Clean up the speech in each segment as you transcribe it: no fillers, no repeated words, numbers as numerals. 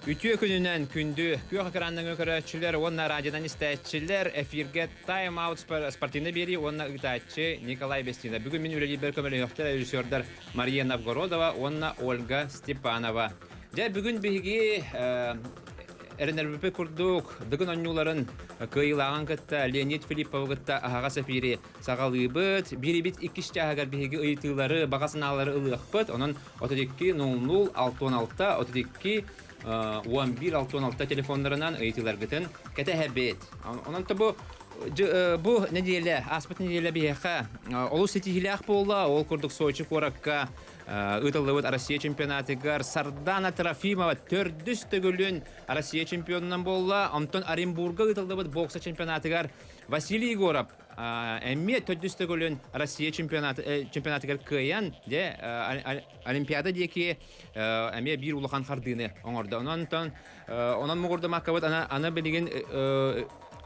Үтүө күнүнэн күндү күөх экранныҥы көрөөччүлэр уонна радионан истээччилэр эфиргэ Time Out спортивный биэрии уонна ыытааччы Николай Бестина. Бүгүн мин үлэлиирбэр көмөлөһүөхтэр режиссердар Мария Новгородова уонна Ольга Степанова. Дьэ бүгүн биһиги эрэнэрбиппит курдук Дыгын оонньууларын кыайыылааҕын кытта Леонид Филипповы кытта аһаҕас эфири саҕалыыбыт. Биэрибит иккис чааһыгар биһиги ыйытыылары, баҕа санаалары ылыахпыт. Онон 32 00 66 32 11 66 телефоннарынан ыйытыыларгытын кэтэһэбит. Онон бу бу нэдиэлэ, ааспыт нэдиэлэ биһиэхэ олус ситиһиилээх буолла. Ол курдук Сочи куоракка ыытыллыбыт Россия чемпионатыгар Сардана Трофимова төрдүс төгүлүн Россия чемпионунан буолла. Онтон Оренбурга ыытыллыбыт бокса чемпионатыгар Василий Егоров эмиэ төрдүс төгүлүн Россия чемпионатыгар кыайан, дьэ, Олимпиада диэки эмиэ биир улахан хардыыны оҥордо. Онон онон мугурдамаккабыт аны билигин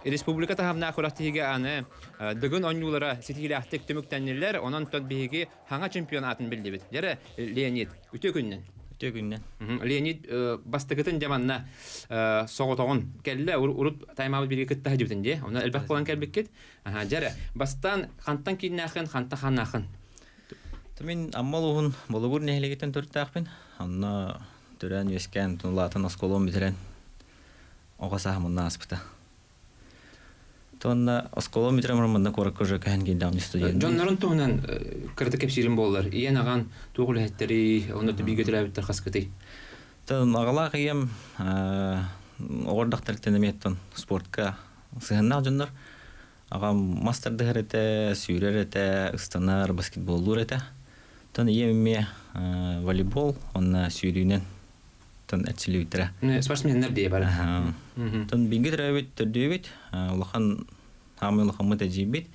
республика таһымнаах күрэхтэһиигэ аны Дыгын оонньуулара ситиһиилээхтик түмүктэннилэр. Онон биһиги хаҥа чемпионатын биллибит. Дьэрэ, Леонид, үтүө күннэн. Үтүө күннэн. Леонид бастакытын дьэ манна соҕотоҕун кэллэ, урут таймаабыт бииргэ кытта сылдьыбытын дии. Онно элбэх буолан кэлбиккит. Дьэрэ, бастаан хантан кииннээххин, хантан хааннааххын? Мин Амма улууһун Болугур нэһилиэгиттэн төрүттээхпин. Онно төрөөн үөскээн, улаатан оскуолам бүтэрэн оҕо сааһым онно ааспыта. Тонна оскуола бүтэрэн баран манна куоракка уже көһөн киирдэҕим студент. Дьоннорун туһунан кыратык кэпсиирим буоллар. Ийэн аҕан туох үлэһиттэри, онно бииргэ төрөөбүттэр хаскытый? Тон аҕалаах ийэм оҕордохтортон эмиэ спортка сыһыннаах дьоннор. Аҕам мас тардыһар этэ, сүүрэр этэ, ыстанар, баскетболлуур этэ. Тон ийэм эмиэ волейбол уонна сүүрүүнэн тон эрчиллибиттэрэ. Спортсменнар дии бары. Тон бииргэ төрөөбүт төрдүөбүт, улахан хаамай улахаммыт эдьиийбит,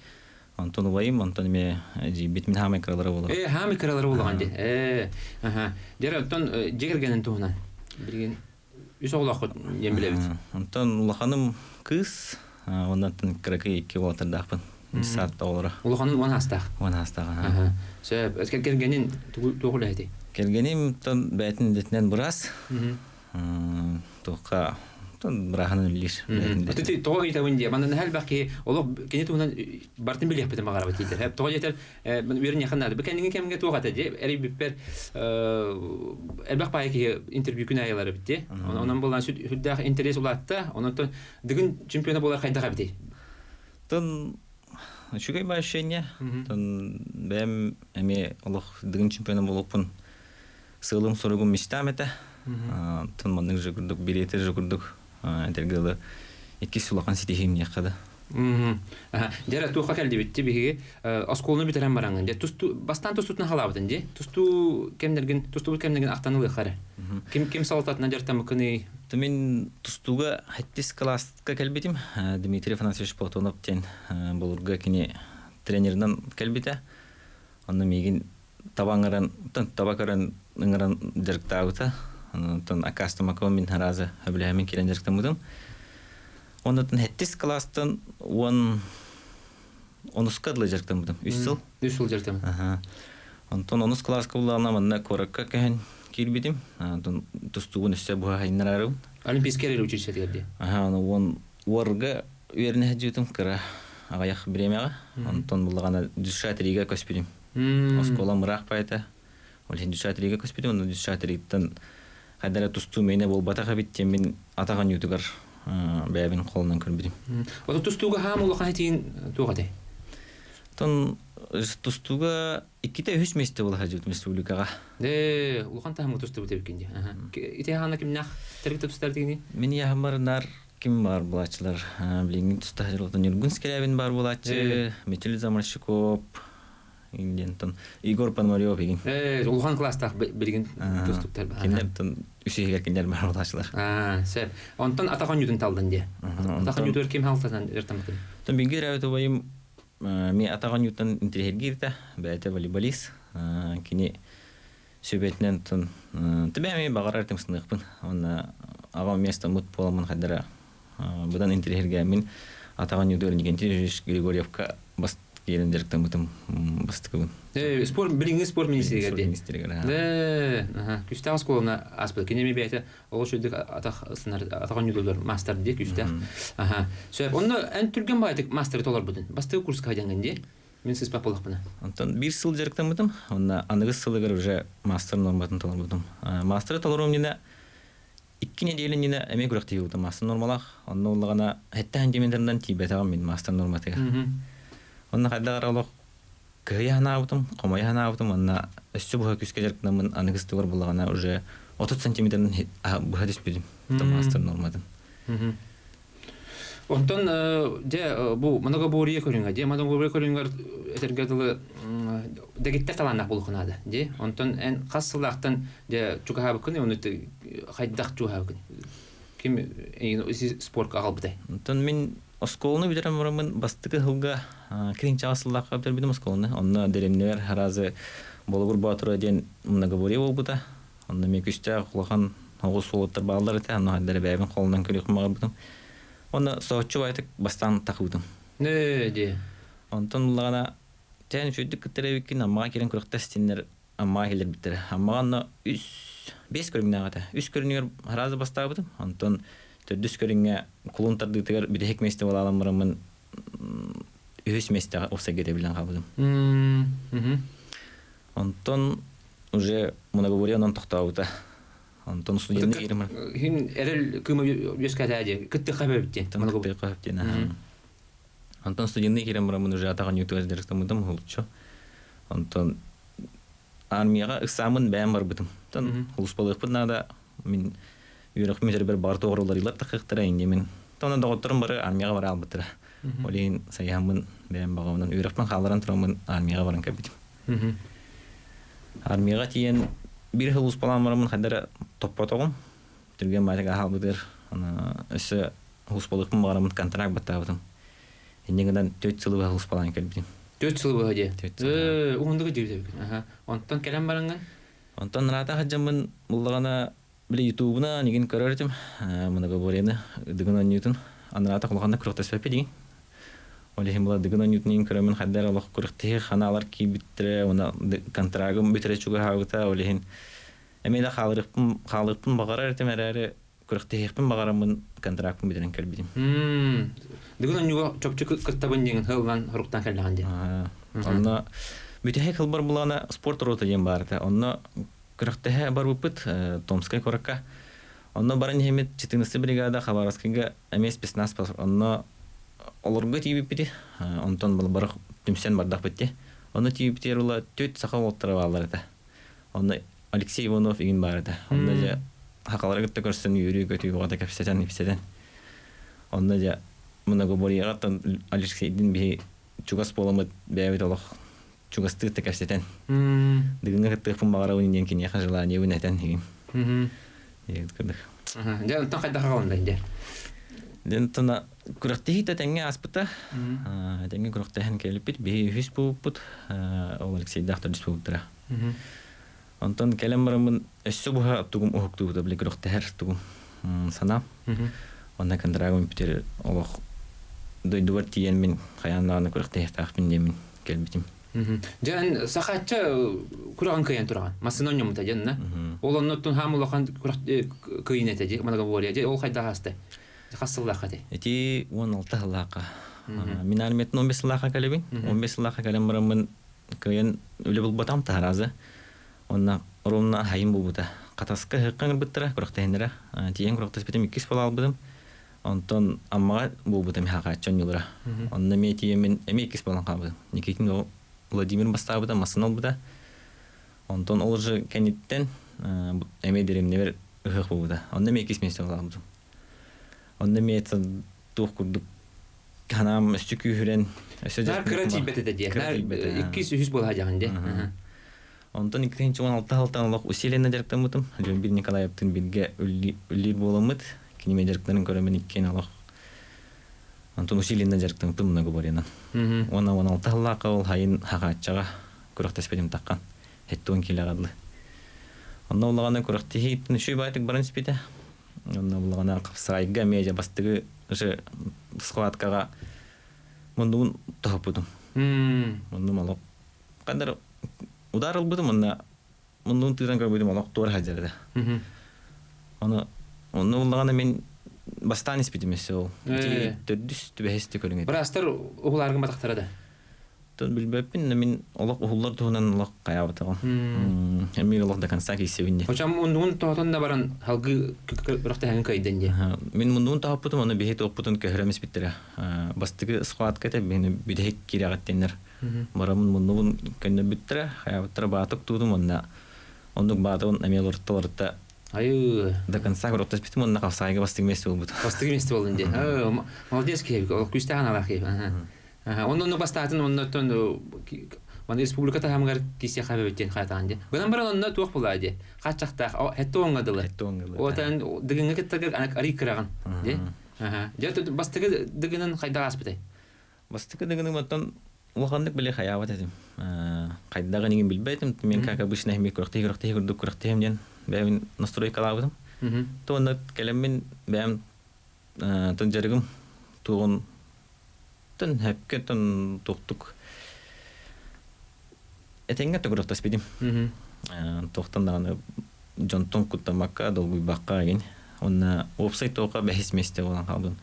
онтон убайым, онтон эмиэ эдьиийбит мин хаамай кыралара буолар. Ээ, хаамай кыралара буолаҕын дии. Ээ, аха. Дьэ, оттон дьиэ кэргэнин туһунан билигин үс оҕолооххут диэн билэбит. Онтон улаханым кыыс, оннан кыракый икки уолаттардаахпын. Саатта оҕолоро. Улаханым 10 аастаах. 10 аастаах. Аха. Сөп. Кэргэнин туох үлэһитий? Кэргэним тон бэйэтин идэтинэн быраас. Туохха бырааһынан үлэлиир. Ити тоҕо ыйытабын диye. Манна наһаа элбэх киһи олох кини туһунан бартын билиэхпитин баҕарабыт дииллэр. Тоҕо диэтэр үөрэниэххэ наада. Бу кэнниҥи кэмҥэ туох этэ дии эрийбиппэр элбэх баайы киһи интервью күн аайы ылар эбит дии. Онон булан сүрдээх интерес улаатта. Онон Дыгын чемпиона буолар хайдах эбитий? Тон үчүгэй ощущение. Тон бэйэм эмиэ олох Дыгын чемпиона буолуохпун сыалым соругум мечтам этэ. Тон маннык же курдук билиэтер же курдук этэргэ дылы иккис улахан ситиһиим диэххэ да. Дьэ туохха кэлдибит биһиги оскуоланы бүтэрэн бараҥҥын дьэ тусту бастаан тустутун халаабытын дии тустуу кэмнэргин тустубут кэмнэргин ахтан ылыахха эрэ ким ким салалтатынан дьарыктаммыккыный Мин тустууга сэттис кылааска кэлбитим. Дмитрий Афанасьевич Платонов диэн Болурга кини тренеринэн кэлбитэ. Онно миигин таба ыҥыран, таба көрөн ыҥыран дьарыктаабыта. Онтон аккаастамакка мин аразы сөбүлэһэммин киирэн дьарыктаммытым. Оннуттан сэттис кылаастан уон онуска дылы дьарыктаммытым. Үс сыл. Үс сыл дьарыктаммытым. Онтон онус кылааска буллаҕына манна куоракка көһөн киирбитим. Онтон тустугун өссө буһа Олимпийский эрэл училищетыгар дии. Аха, аны уон уорга үөрэнэ сылдьыбытым кыра аҕыйах бириэмэҕэ. Онтон буллаҕына Дюшат Рига көспүтүм. Оскуолам ыраах поэта. Ол иһин Дюшат Рига көспүтүм. Онно Дюшат Риттан хайда эрэ тустуу мээнэ буолбатах эбит диэн мин атах оонньуутугар бэйэбин холунан көрбүтүм. Ото тустууга хаам улахан этиин туох этэй? Тон тустууга иккитэ үһүс миэстэ буола сылдьыбытым республикаҕа. Ээ, улахан таһымҥа тустубут эбиккин дии. Ити хаана кимнээх тэрги тупсутар дигини? Мин яһаммар нар ким бар булааччылар билиҥҥи туста сылдьыбытын Ньургун Скрябин бар булааччы, Мичил Заморщиков, диэнтэн Егор Пономарев игин. Ээ, улахан класстаах билигин тустуктар бар. Кинилэр үсүһүгэр кинилэр бар булааччылар. Аа, сөп. Онтон атах оонньуутун талдын дии. Атах оонньуутугар ким халтатан ыртаммытын? Тон бигэ эрээбит убайым ми атах оонньуутун интириэһиргииртэ, бэйэтэ волейболист. Кини сүбэтинэн тон түбэми баҕарар тымсыныахпын. Уонна аҕам местоммут буоламмын хайдара быдан интириэһиргээммин атах оонньуутугар Никентий Григорьевка бас киирэн дьарыктаммытым бастакыбын. Спорт билиҥҥи спорт министригэр Спорт министригэр. Ээ, күстээх оскуоланы ааспыт. Кини эмиэ бэйэтэ олус үрдүк атах атах оонньуулар мастер дии күстээх. Аха. Сөп. Онно эн түргэн баайтык мастеры толорбутун. Бастакы курска дьаҥын дии. Мин сыспат буоллахпына. Онтон биир сыл дьарыктаммытым. Онно аныгыс сылыгар уже мастер норматын толорбутум. Мастеры толоруум иннинэ икки нэдиэлэ иннинэ эмиэ күрэхтэһии буолбута мастер нормалаах. Онно уллаҕына сэттэ сантиметрынан тиийбэтэҕим мин мастер норматыгар. Онно хайдах эрэ олох кыһыйа санаабытым, хомойо санаабытым уонна өссө быһа күүскэ дьарыктанаммын аныгыс тугар буллаҕына уже 30 сантиметрынан быһа түспүтүм. Мастер норматын. Онтон дьэ бу многоборье көрүҥэ дьэ многоборье көрүҥэр этэргэ дылы дэгиттэр талааннаах буолуохха наада дьэ онтон эн хас сыллаахтан дьэ чугаһаабыккын ону хайдах чугаһаабыккын ким спортка аҕалбытай Онтон мин оскуоланы бүтэрэн бараммын бастакы сылга киринчаҕа сыллаахха бүтэрбитим оскуоланы онно дэриэбинэбэр аразы Болугур Боотура диэн многоборье буолбута онно эмиэ күстээх улахан оҕус уолаттар бааллар этэ онно хайдары бэйэбин холунан көрүөхпүн баҕарбытым онно соһуччу баайтык бастаан тахыбытым Нөө дии. Онтон ыллаҕына тээн үчүгдүк кыттар эбиккин Аммаҕа киирэн күрэхтэстиннэр Аммаҕа киллэрбиттэрэ. Аммаҕа онно үс биэс көрүҥнээх этэ. Үс көрүҥүгэр араас бастаабытым. Онтон төрдүс көрүҥҥэ кулун тардыытыгар бүтэһик миэстэ буолаалан бараммын үһүс миэстэҕэ уопсайга тэбиллэн хаалбытым. Онтон уже многоборье онон тохтообута. Онтон студенный киирим. Хин эрэл кыыма үөскээтээ дии. Кыттыхха бэбит диэн. Кыттыхха диэн. Онтон студенный киирэн бараммын уже атаҕын ньуутугар дьарыктаммытым уһулуччу. Онтон армияҕа ыксааммын бэйэм барбытым. Онтон улуспалыахпын наада. Мин үөрэхпин бүтэрбэр бары тоҕуруларыйлар тахыахтара инде мин. Онон доҕотторум бары армияҕа бара албыттара. Ол иһин сайыһаммын бэйэм баҕабынан үөрэхпин хаалларан тураммын армияҕа баран кэлбитим. Армияҕа тиийэн биир сыл улууспалаан бараммын хайда эрэ топпотоҕум. Түргэн баатык аһаабытыгар өссө улууспалыахпын баҕараммын контракт баттаабытым. Инньэ гынан 4 сылы быһа улууспалаан кэлбитим. 4 сылы быһа дии. 4 сыл. Уһундук дьиэбит эбиккин. Онтон кэлэн бараҥҥын? Онтон ыраата сылдьаммын буллаҕына били ютубуна нигин көрөр этим многоборьены дыгын оонньуутун анараата улаханнык күрэхтэспэппит игин ол иһин була дыгын оонньуутун игин көрөммүн хайда эрэ олох күрэхтэһии ханаалар киирбиттэрэ уонна контрагым бүтэрэ чугаһаабыта ол иһин эмиэ да хаалырыахпын хаалыахпын баҕарар этим эрээри күрэхтэһиэхпин баҕараммын контракпын бүтэрэн кэлбитим. Дыгын оонньууга чопчу кыттабын диэн ылан хоруктаан кэллэҕин диэн. Онно бүтэһик хылбар булаана спорт рота диэн баар этэ. Онно күрэхтэһэ барбыппыт Томскай куоракка. Онно баран иһэммит 14 бригада Хабаровскайга эмиэ спецназ онно олорго тиийбиппити. Онтон бары түмсэн бардахпыт дии. Онно тиийбитигэр ула түөрт саха уолаттара бааллар этэ. Онно Алексей Иванов игин баар этэ. Онно дьэ хахалары кытта көрсөн үөрүү-көтүү бөҕөтө кэпсэтэн ипсэтэн. Онно дьэ многоборьеҕа Алексейдин биһи чугас буоламмыт бэйэбит олох чугастыы да кэпсэтэн. Дыгыҥҥа кыттыахпын баҕарабын диэн киниэхэ желаниебын этэн игин. Кырдык. Дьэ, онтон хайдах аҕалындай дьэ? Дьэ, онтон күрэхтэһии да тэҥҥэ ааспыта. Тэҥҥэ күрэхтэһэн кэлиппит. Биһи үһүс буолбуппут. Ол Алексейдаах төрдүс буолбуттара. Онтон кэлэн бараммын өссө быһа тугум уһуктуубута били күрэхтэһэр тугум санаам. Онно контрагым бүтэр олох дойдубар тиийэн мин хайаан даҕаны күрэхтэһиэхтээхпин диэммин кэлбитим. Дьэ эн сахаачча күрэҕин кыайан тураҕын. Массыына оонньоммута дьэ онно. Ол оннуттан хаам улахан күрэх кыайын этэ дьэ многоборье дьэ ол хайдах ааста? Хас сыллаахха этэй? Ити 16 сыллаахха. Мин армияттан 15 сыллаахха кэлэбин. 15 сыллаахха кэлэн бараммын кыайан үлэ булбатам таһаразы. Онно ровно хайым булбута. Хатаска ыһыкка ыҥырбыттара, күрэхтэһиннэрэ. Тиийэн күрэхтэспитим иккис буола албытым. Онтон Аммаҕа буолбутум хаакааччы онньулара. Онно эмиэ тиийэммин эмиэ иккис буолан хаалбытым. Никитин Владимир бастаабыта, массыына ылбыта. Онтон ол же кэнниттэн эмиэ дэриэбинэбэр ыһыах буолбута. Онно эмиэ иккис миэстэ буолбутум. Онно эмиэ туох курдук ханаам өссө күүһүрэн өссө Наар кыра тиийбэт этэ диэ. Наар иккис үһүс буола садьаҕын диэ. Онтон 2016 сылтан олох усиленно дьарыктаммытым. Леонид Николаевтын бииргэ үллүүр буоламмыт. Кини мэ дьарыктарын көрөммүн иккиэн олох онтон усиленно дьарыктаммытым многоборьенан. Уонна 16 сыллаахха ол хайын хаҕааччаҕа күрэхтэспитим таххан. 70 килоҕа дылы. Онно улаҕана күрэхтэһии үчүгэй баайтык баран испитэ. Онно булаҕана хапсаҕайга эмиэ дьэ бастакы уже схваткаҕа муннубун тоһуппутум. Муннум олох қандар удар ылбытым онна муннун тыынан көрбүтүм олох туор хаджарда. Оны онно буллагана мен бастаан испитим өссө ол. Төрдүс түбэһисти көрүҥ. Бырастар уһулааргын батахтара да. Тон билбэппин, мин олох уһуллар туһунан олох хайаабатаҕым. Эмиэ олох до конца киисэбин дии. Очам мундугун тоһотон да баран халгы бырахтаһын кыйдын дии. Мин мундугун тоһоппутум, оны биһи туохпутун көһөрөм испиттэрэ. Бастакы схватка этэ, биһини бүтэһик киирэҕиттэннэр. Барамын муннубун көннөрбүттэрэ, хайаабыттара баатык туутум, онна оннук баатыбын эмиэ олорто-олорто Айыы. До конца көрөктөспүтүм уонна хапсаайга бастыҥ миэстэ буолбут. Бастыҥ миэстэ буоллун дии. Молодец киһи, олох күүстээх аналаах киһи. Онно онно бастаатын оннотон маны республика таһымыгар киисиэхэ эбит диэн хаатаан дии. Гынан баран онно туох буолаа дии. Хааччахтаах хэтте оҥҥа дылы. Хэтте оҥҥа дылы. Отан дыгыҥҥа кыттаргар арый кыраҕын дии. Дьэ бастакы дыгынын хайдах ааспытай? Бастакы дыгыным оттон улаханнык били хайаабат этим. Хайдах инигин билбэтим. Мен как обычно эмиэ күрэхтэһи күрэхтэһи курдук күрэхтэһим диэн бэйэбин настройкалаабытым. То онно кэлэммин бэйэм тон дьарыгым туоҕун тон хэпке тон туохтук этэҥҥэ төгүрөхтөспүтүм. Туохтан даҕаны дьонтон куттаммакка, долгуйбакка игин. Онно уопсай туохха бэһис миэстэ буолан хаалбытым.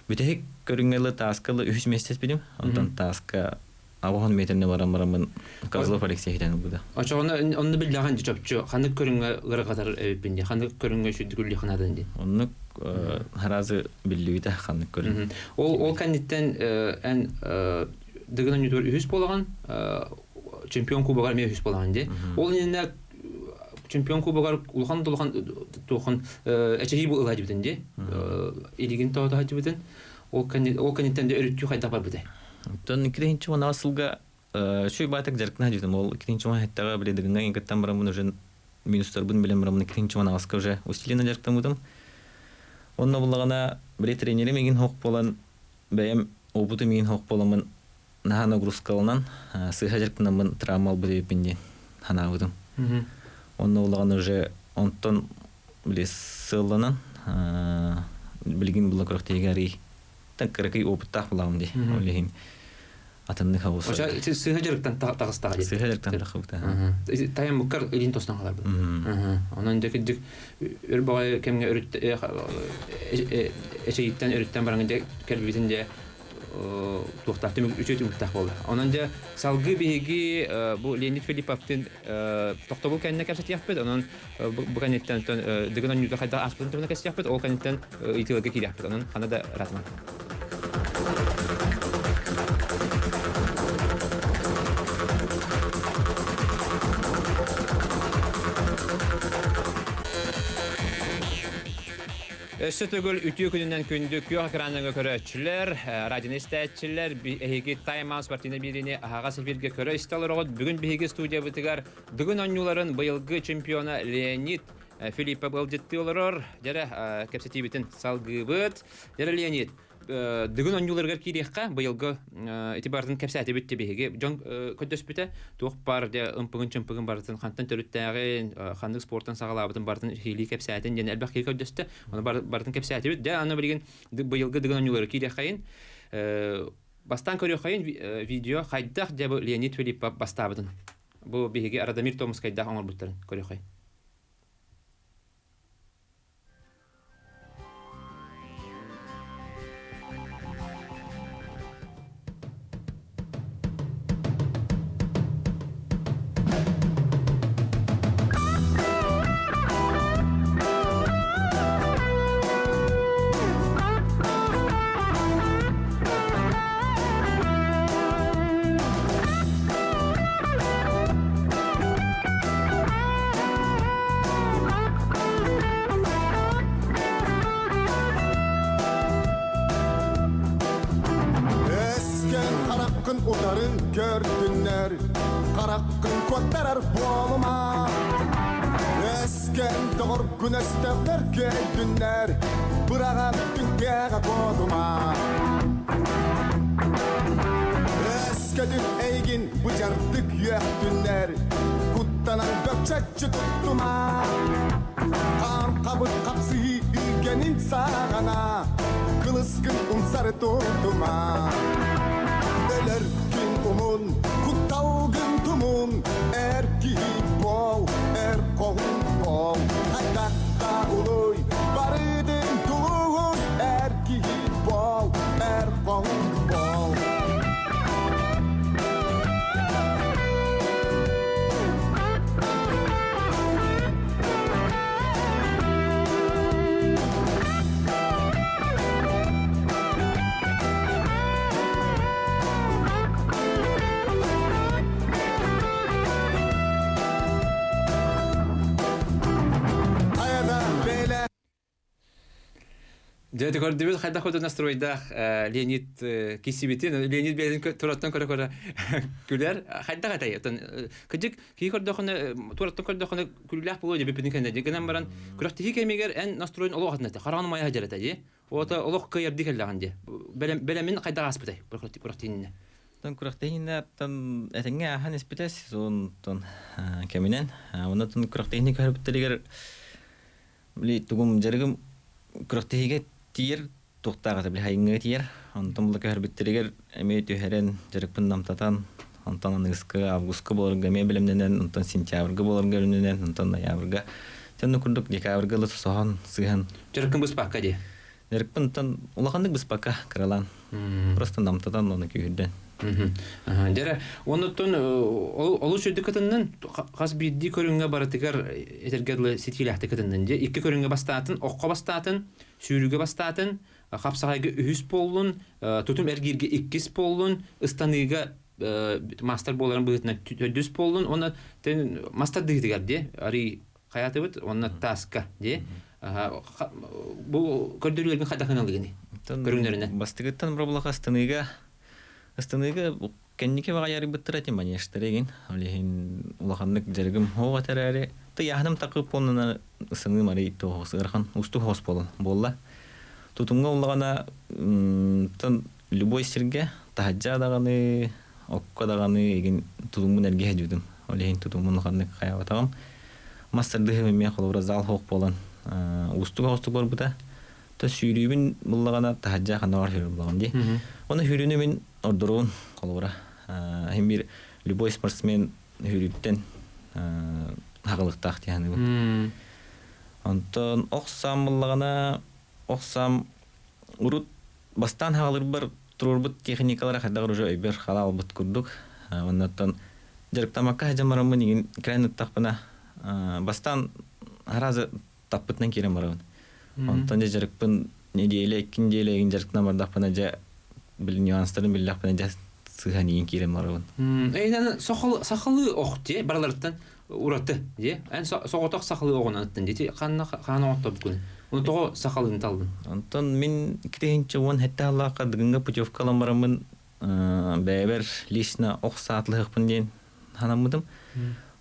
Бүтэһик көрүҥҥэ ылы тааска ылы үһүс миэстэспитим. Онтон тааска абаһын миэтэрне баран бараммын Козлов Алексей хитэн ылбыта. Очоҕуна онно биллэҕин дьэ чопчу ханнык көрүҥҥэ ыарырҕатар эбиппин дии, ханнык көрүҥҥэ үчүгдүк үллүөххэ наадатын дии. Оннук харазы биллибитэ ханнык көрүҥ. Ол ол кэнниттэн эн Дыгын оонньуутугар үһүс буолаҕын, чемпион кубогар эмиэ үһүс буолаҕын дии. Ол иннинэ чемпион кубогар улахан да улахан туохан эчэһии ылаа дибитин дии. Илигин тоҕо дибитин. Ол ол кэнниттэн де өрүттүү хайдах барбытай? Оттон иккитинчи уон сылга үчүгэй баатык дьарыктана дьүтүм. Ол иккитинчи уон хеттаҕа били Дыгыҥҥа кыттан бараммын уже минустарбын билэн бараммын иккитинчи уон аҕыска уже усиленно дьарыктаммытым. Онно буллаҕына били тренерим игин хоқ буолан бэйэм опытым игин хоқ буоламмын наһаа нагрузкаланан сыыһа дьарыктанаммын травма албыт эбиппин диэн санаабытым. Онно улахан уже онтон били сыалланан билигин була күрэхтэһиигэ арый кыракый опыттаах булаҕым дии. Ол иһин атыннык хабыс. Оча сыыһа дьарыктан таҕыстаҕа дии. Сыыһа дьарыктан тахыбыта. Тайам буккар илин тостон халарбыт. Онон дьэ кырдьык өр баҕайы кэмҥэ өрүт эчэйиттэн өрүттэн баран дьэ кэлбитин дьэ туохтаах түмүк үчүгэй түмүктээх буолла. Онон дьэ салгыы биһиги бу Леонид Филипповтын тохтобул кэннэ кэпсэтиэхпит. Онон бу кэнниттэн Дыгын оонньуута хайдах ааспытын туһунан кэпсэтиэхпит. Ол кэнниттэн ыйытыыларга киириэхпит. Онон ханна да ыраатымаҥ. Өссө төгүл үтүө күнүнэн күндү күөх экранаҥа көрөөччүлэр, радионы истээччилэр, эһиги Time Out спортивнай биэриини аһаҕас эфиргэ көрө истэ олороҕут. Бүгүн биһиги студиябытыгар Дыгын оонньууларын быйылгы чемпиона Леонид Филиппов ыалдьыттыы олорор. Дьэрэ, кэпсэтиибитин салгыыбыт. Дьэрэ, Леонид, Дыгын оонньууларыгар киириэххэ быйылгы ити барытын кэпсээтибит биһиги дьон көрдөспүтэ туох баар дьэ ымпыгын-чымпыгын барытын хантан төрүттээҕин ханнык спортан саҕалаабытын барытын иһиилии кэпсээтин диэн элбэх киһи көрдөстө ону барытын кэпсээтибит дьэ аны билигин быйылгы Дыгын оонньуулары киириэххэйин бастаан көрүөххэйин видео хайдах дьэ бу Леонид Филиппов бастаабытын бу биһиги Радомир Томскайдаах оҥорбуттарын көрүөххэйин. Өскөн хараххын утары көрдүннэр, хараххын куоттарар буолума. Өскөн доҕоргун өстөөхтөр көйдүннэр, быраҕан түҥкэҕэ куотума. Өскөтүн эйигин быдьардык үөхтүннэр, куттанан бөкчөччү туттума. Хаан хабыт хапсыһыы үгэнин саҕана, кылыскын умсары тутума. Өлөр күн. Умун, кутталгын тумун, эр киһи буол, эр хоһун буол. Хайдахта улуй, барытын тулуһун, эр киһи буол, эр хоһун буол. Хайада бэлэ Дьэ, көрдүбүт хайдах курдук настройдаах Леонид киссибитин, Леонид бэйэтин тураттан көрө-көрө күлэр. Хайдах этэй? Оттон кыдьык киһи көрдөхүнэ, тураттан көрдөхүнэ күлүүлээх буолуо диэбиппитин кэннэ гынан баран күрэхтэһии кэмигэр эн настройун олох атын этэ. Хараҕын умайа сылдьар этэ дии. Ота олох кыайардыы кэллэҕин дии. Бэлэмин хайдах ааспытай күрэхтэһииннэ? Оттон күрэхтэһииннэ этэҥҥэ ааһан испитэ сезонтон кэминэн. Оннотон күрэхтэһиини көрбүттэригэр били тугум дьарыгым күрэхтэһиигэ тиийэр туохтаах этэ били хайыҥҥа тиийэр. Онтон була көһөрбүттэригэр эмиэ түһэрэн дьарыкпын намтатан, онтон аныгыскы августка буоларга эмиэ бэлэмнэнэн, онтон сентябрьга буоларга бэлэмнэнэн, онтон ноябрьга төннө курдук декабрьга ыла соһон сыһан. Дьарыккын быспакка дии. Дьарыкпын онтон улаханнык быспакка кыралаан. Просто намтатан оны күүһүрдэн. Дьэрэ, оннуттан олус үрдүк кытыннын хас биирдии көрүҥҥэ барытыгар этэргэ дылы ситиилээхтик кытыннын дьэ икки көрүҥҥэ бастаатын, окко бастаатын, сүүрүүгэ бастаатын, хапсаҕайга үһүс буоллун, тутум эргииргэ иккис буоллун, ыстаныыга мастер буоларын быһыытынан төрдүс буоллун, уонна мастер дыһыытыгар дии, арый хайатыбыт, уонна таска дии. Бу көрдөрүүлэргин хайдах ылыгыный? Көрүҥнэринэн. Бастыгыттан бробулаха ыстаныыга ыстаныыга кэнники баҕайарбыттара этим манежтары игин. Ол иһин улаханнык дьарыгым хоох этэрээри тыйааһыным такып буоллана ысыныым арый туох ыарахан устук хоос буолан буолла. Тутумҥа уллаҕына тон любой сиргэ таһырдьа даҕаны окко даҕаны игин тутуммун эргиһэ дьүдүм. Ол иһин тутуммун улаханнык хайаабатаҕым. Мас тардыһым эмиэ холобура зал хоох буолан уустук оҕустук барбыта. То сүүрүүбүн буллаҕына таһырдьа ханна бар сүүрүү буллаҕым дии. Оны сүүрүүнү мин ордоруун холобура. Хим бир любой спортсмен сүүрүүттэн хаҕылыктаах дии саныыбын. Онтон ох саам буллаҕына ох саам урут бастаан хаалырбар туруорбут техникалара хайдах уже өйбөр халаалбыт курдук. Оннуттан дьарыктамакка сылдьан бараммын игин кэлэн ыттахпына бастаан аразы таппытынан киирэн барабын. Онтон дьэ дьарыкпын неделя, икки неделя игин дьарыктана бардахпына дьэ били нюанстарын биллэхпинэ дьэ сыһан игин киирэн барабын. Эйнэн сахалыы ох дии барыларыттан ураты дии. Эн соҕотох сахалыы оҕунан ыттын дии. Ханна хаан оҥоттобуккун? Ону тоҕо сахалыын талдын? Онтон мин 2017 аллаахха Дыгыҥҥа путевка ылан бараммын бэйэбэр лично ох саатлыһыкпын диэн санаммытым.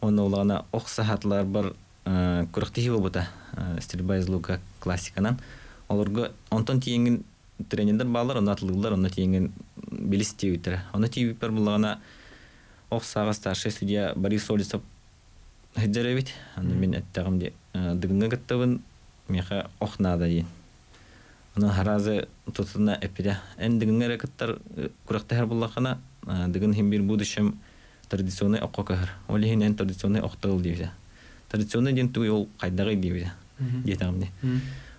Онно улаҕана ох саһатларбар күрэхтэһии буолбута стрельба из лука классиканан. Олорго онтон тиийэҥҥин тренердэр бааллар, онно атылыыллар, онно тиийэҥҥин билис диэбиттэрэ. Онно тиийбиппэр буллаҕына ох сааҕа старшай судья Борис Олесов сылдьар эбит. Аны мин эттэҕим дии, Дыгыҥҥа кыттабын, миэхэ ох наада диэн. Онон харазы тутуна эппитэ. Эн Дыгыҥҥа эрэ кыттар күрэхтэһэр буллаххына, Дыгын иһин биир будущем традиционный окко көһөр. Ол иһин эн традиционный охто ыл диэбитэ. Традиционный диэн тугуй ол хайдаҕый диэбитэ. Диэтэҕим дии.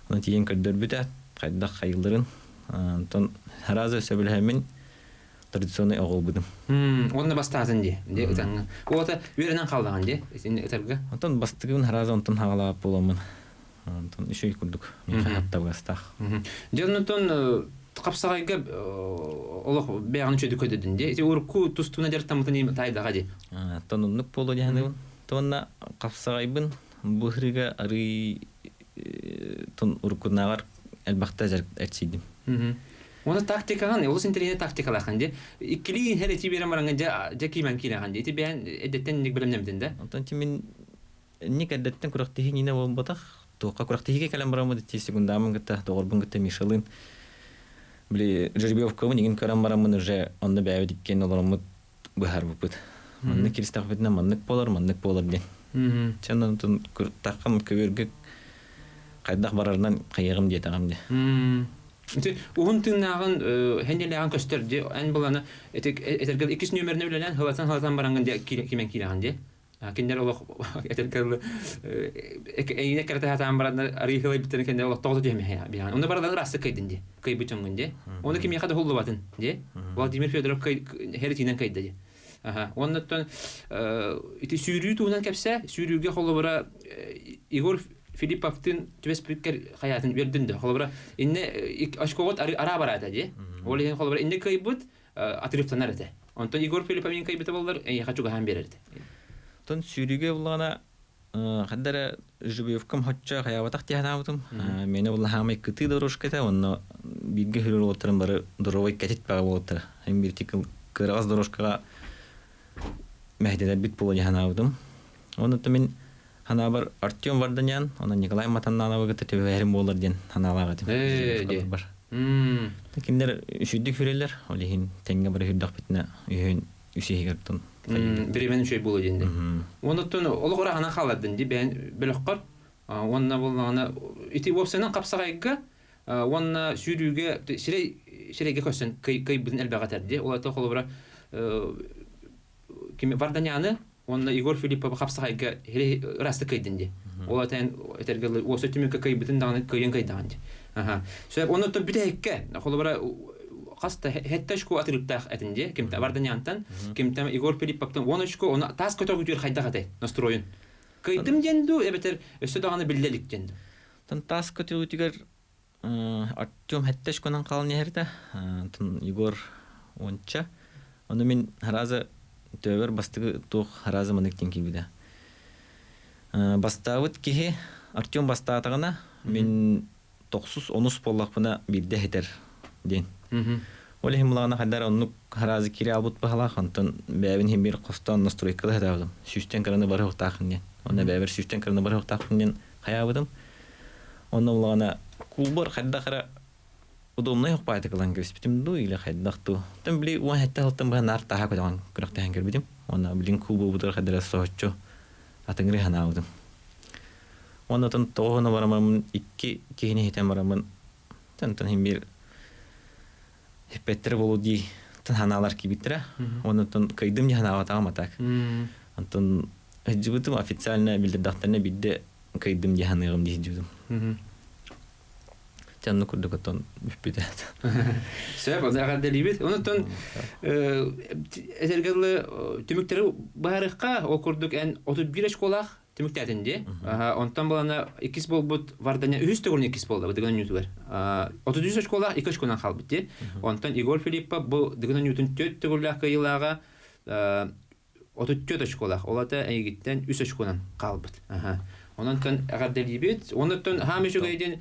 Онон тиийэн көрдөрбүтэ, хайдах хайылларын. Онтон харазы сөбүлэһэммин традиционный оҕолбутум. Уонна бастаатын дии, дии ытаҥҥа. Уота үөрэнэн хааллаҕын дии, итини ытарга. Онтон бастыгын харазы онтон хаалаабыт буоламмын. Онтон үчүгэй курдук. Миэхэ хаптабыгастаах. Дьэ онтон хапсаҕайга олох бэйэҕин үчүгэйдик көрдөдүн дии. Ити урукку тустууна дьарыктаммытын таайдаҕа дии. Оттон оннук буолуо дии саныыбын. Уонна хапсаҕайбын бу ырыга арый тун уруккунааҕар элбэхтэ эрчийдим. Уонна тактикаҕын, олус интэриэһинэй тактикалааххын дии. Иккилии иһэр ити биэрэн бараҥҥын дьэ дьэ киимэн киирэҕин дии. Ити бэйэн эддэттэн инник бэлэмнэммитин да? Онтон мин инник эрдэттэн күрэхтэһии иннинэ буолбатах. Туохха күрэхтэһиигэ кэлэн бараммыт ити секундааммын кытта, доҕорбун кытта Мишалыын били жеребьевкабын игин көрөн бараммын уже онно бэйэбит иккиэн олороммут быһаарбыппыт. Маннык киристэхпитинэ маннык буолар, маннык буолар диэн. Чэн онтон таххам көбүөргэ хайдах барарынан хайыаҕым диэтэҕим дии. Уһун тыыннааҕын хэнньэлээҕин көстөр ди эн буланы этэргэл иккис нүөмэринэ үлэлээн хылатан хылатан бараҥҥын дии кимэн киирэҕин дии кинилэр олох этэргэл эйине кэрэтэ сатаан баран арыы хылайбыттарын кэннэ олох тоҕо түһэмэһэ биһаан онно баралан ыраастык кыйдын дии кыйбыт дьоҥҥун дии оны кимиэхэ да хуллубатын дии Владимир Федоров херитинэн кыйда дии Уоннаттан ити сүүрүү туһунан кэпсээ. Сүүрүүгэ холобура Егор Филипповтыын түбэспиккэр хайаатын үөрдүн да. Холобура инне очкоҕут араа бараата дии. Ол иһин холобура инне кыайбыт отрывтанар этэ. Онтон Егор Филиппов мин кыайбыта буоллар эйиэхэ чугаһаан биэрэр этэ. Тон сүүрүүгэ буллаҕына ханна эрэ Жубиевкам хоччо хайаабатах дии санаабытым. Миэнэ буолла хаамай кытыы дорожка этэ, онно бииргэ хүрэр уолаттарым бары доровой кэтит баҕа буолуттара. Эн биир кыараҕас дорожкаҕа мэһэйдэнэрбит буолуо дии санаабытым. Онно мин санаабар Артем Варданян, онон Николай Матаннановы кытта түбэһэрим буолар диэн санаалаах этим. Ээ, Кинилэр үсүйдүк хүрэллэр, ол иһин тэҥҥэ бары хүрдэхпитинэ үһүн үс иһигэр тон бириэмэн үчүгэй буолуо диэн Онуттан олох ыраахынан хаалардын ди бэйэн бөлөххөр уонна буоллаҕына ити уопсайынан хапсаҕайга уонна сүүрүүгэ сирэй сирэйгэ көрсөн кыйбытын элбэҕи этэр ди ол это холобура кими Варданяны уонна Егор Филипповы хапсаҕайга ыраастык кыйдын ди ол этэн этэргэ уоса түмүккэ кыйбытын даҕаны кыйын кыйдаҕын ди Сөп, онно бүтэһиккэ, холобура, хас да хетте очко атырыктаах этин дии, кимтэ Варданяntан, кимтэ Егор Филипповтан 10 очко, оны таас көтөҕүтүгэр хайдах этэй настроен? Кыйдым диэн дуу, эбэтэр өссө даҕаны биллэ илик диэн дуу? Тан таас көтөҕүтүгэр Артем хетте очконан хаалан иһэрдэ, тан Егор уонча. Ону мин хараза төбөр бастыгы туох хараза манык диэн киирбитэ. Бастаабыт киһи Артем бастаатаҕына, мин тохсус онус буоллахпына биирдэ иһитэр диэн. Ол иһин булаҕына хайдар оннук хараазы киирэ албыт баһалаах, онтон бэйэбин иһин биир хостоон настройкала сатаабытым. Сүүстэн кыраны барыахтаахын диэн. Онно бэйэбэр сүүстэн кыраны барыахтаахпын диэн хайаабытым. Онно булаҕына кулбар хайдах эрэ удобнай хоппаатык ылан кэбиспитим дуу или хайдах дуу. Тон били 17 сылтан быһа наар таһа көтөҕөн күрэхтэһэн кэлбитим. Уонна билин кулбубутугар хайдара соһуччу атыҥырыы санаабытым. Уонна тоҕуһуна бараммын икки киһини иһитэн бараммын тан иһин биир эппэттэрэ буолуо дии ханаалар киирбиттэрэ. Оннуттан кыйдым дии санаабатаҕым а так. Онтон сылдьыбытым официально билдэрдэхтэринэ биирдэ кыйдым дии саныаҕым дии сылдьыбытым. Дьэ оннук курдук оттон бүппүтэ. Сөп, оны эҕэрдэлиибит. Онуттан этэргэ дылы түмүктэри быһаарыахха, ол курдук эн 31 очколаах түмүктээтин дии. Онтон балана иккис буолбут Варданя үһүс төгүлүн иккис буолла Дыгын Ньуутугар. 33 очколаах икки очконан хаалбыт дии. Онтон Егор Филиппов бу Дыгын Ньуутун төрт төгүллээх кыайыылааҕа 34 очколаах. Ол ата эйигиттэн үс очконан хаалбыт. Онон эҕэрдэлиибит. Онуттан хаам үчүгэй диэн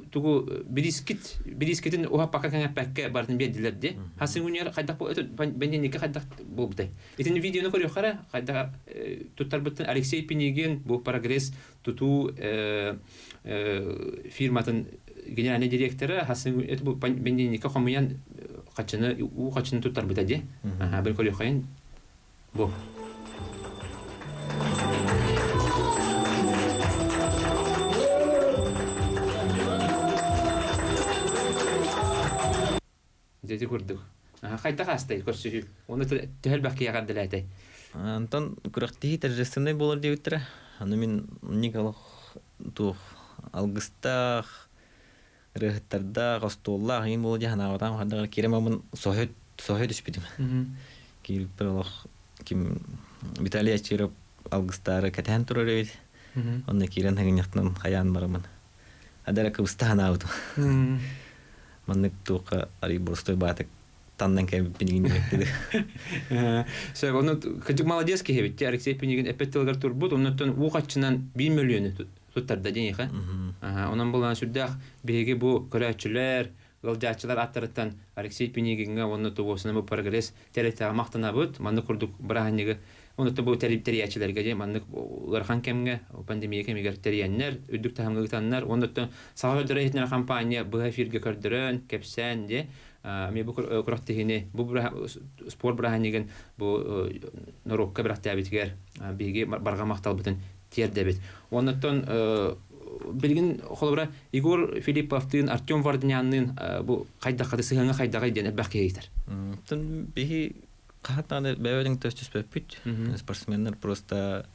тугу бириискит бириискитин уһаппакка кэҥэппэккэ барытын биэрдилэр дии. Хасын күнүгэр хайдах бэнньэнньиккэ хайдах буолбутай? Итини видеону көрүөххэ эрэ хайдах туттарбыттан Алексей Пинигин бу Прогресс тутуу фирматын генеральный директора хасын бу бэнньэнньиккэ хомуйан хаччыны уу хаччыны туттарбыта дии. Бир көрүөххэйин бу. Дьэ курдук. Хайдах аастай көрсүһүү? Уонна төһө элбэх киһи эҕэрдэлээтэй? Антон күрэхтэһии торжественнай буолар диэбиттэрэ. Аны мин Николах туох алгыстаах, ырыаһыттардаах, остуоллаах иҥин буолуо дии санаабатаҕым хайдах киирэн бараммын соһуй соһуй түспүтүм. Киирбиппэр олох ким Виталий Ачиров алгыстаары кэтэһэн турар эбит. Онно киирэн хаҥынньахтан хайаан бараммын. Адара кыбыста санаабытым. Маннык туохха арый боростой баатык таннан кэлбиппин игин диэбиттиди. Сөп, ону кырдьык молодец киһи эбит. Алексей Пинигин эппет тылыгар турбут, оннуттан уу хаччынан 1 мөлүйүөнү туттарда диэхэ. Онон булан сүрдээх биһиги бу көрөөччүлэр, ыалдьааччылар аттарыттан Алексей Пинигиҥҥа уонна тугуосуна бу прогресс тэрилтэҕэ махтанабыт. Маннык курдук бырааһынньыгы уонна бу тэрийээччилэргэ дьэ маннык ыарахан кэмҥэ пандемия кэмигэр тэрийэннэр, үрдүк таһымҥа ыытаннар уонна саха көрдөрөр иһитиннэрэр компания быһа эфиргэ көрдөрөн, кэпсээн дьэ эмиэ бу күрэхтэһиини бу спорт бырааһынньыгын бу норуокка бэлэхтээбитигэр биһиги барҕа махталбытын тиэрдэбит. Оннуттан Билигин холобура Егор Филипповтыын, Артем Вардинянныын бу хайдаххаты сыһыаҥа хайдаҕай диэн элбэх киһи ыйытар. Тон биһи хаһан бэйэбитин төстүспөппүт. Спортсменнар просто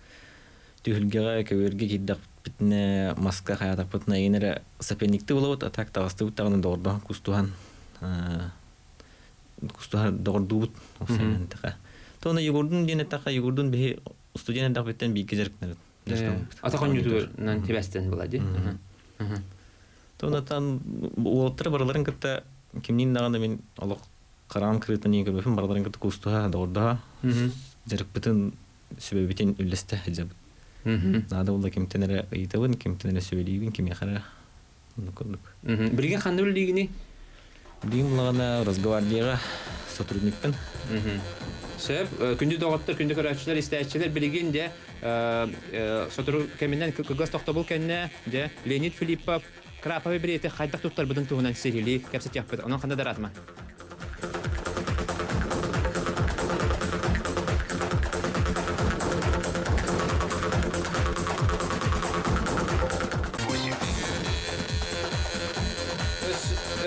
түһүлгэҕэ көбүөргэ киирдэхпитинэ маска хайаатахпытына эйин эрэ соперникты булабыт, а так таҕыстыбыт даҕаны доҕордоһон кустуһан кустуһан доҕордуубут тэхэ. Тоно Егордун диэн эттэххэ Егордун биһи студент эрдэхпиттэн бииргэ дьарыктанабыт. Ата хонньутугунан тибэстэн була ди. Тонатан уолаттары барыларын кытта кимниин даҕаны мин олох хараам кырыытын иин көрбөппүн барыларын кытта кустуһа, доҕордоһо дьарыкпытын сүбэбитин үллэстэ сылдьабыт. Наада буолла кимтэн эрэ ыйытабын, кимтэн эрэ сүбэлиибин, кимиэхэ эрэ оннук курдук. Билигин ханна үлэлиигиний? Билигин буллаҕына Росгвардияҕа сотрудникпын. Сөп. Күндү доҕоттор, күндү көрөөччүлэр, истээччилэр билигин дьэ сотору кэминэн кылгас тохтобул кэннэ дьэ Леонид Филиппов Краповый билиэти хайдах туттарбытын туһунан сиһилии кэпсэтиэхпит. Онон ханна да ыраатыма.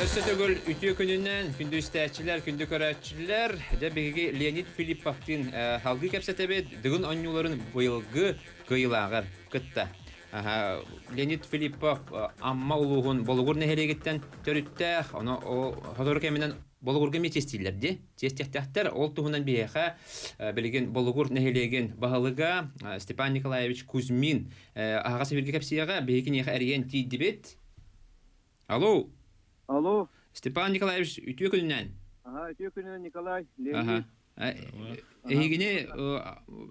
Өссө төгүл үтүө күнүнэн күндү истээччилэр, күндү көрөөччүлэр. Дьэ биһиги Леонид Филипповтыын салгыы кэпсэтэбит. Дыгын оонньууларын быйылгы кыайыылааҕар кытта. Леонид Филиппов Амма улууһун Болугур нэһилиэгиттэн төрүттээх, ону сотору кэминэн Болугурга эмиэ чиэстииллэр дии. Чиэстиэхтээхтэр. Ол туһунан биһиэхэ билигин Болугур нэһилиэгин баһылыга Степан Николаевич Кузьмин аһаҕас эфиргэ кэпсиэҕэ. Биһиги киниэхэ эрийэн тиийдибит. Алло. Алло. Степан Николаевич, үтүө күнүнэн. Аха, үтүө күнүнэн Николай, Леонид. Эһигини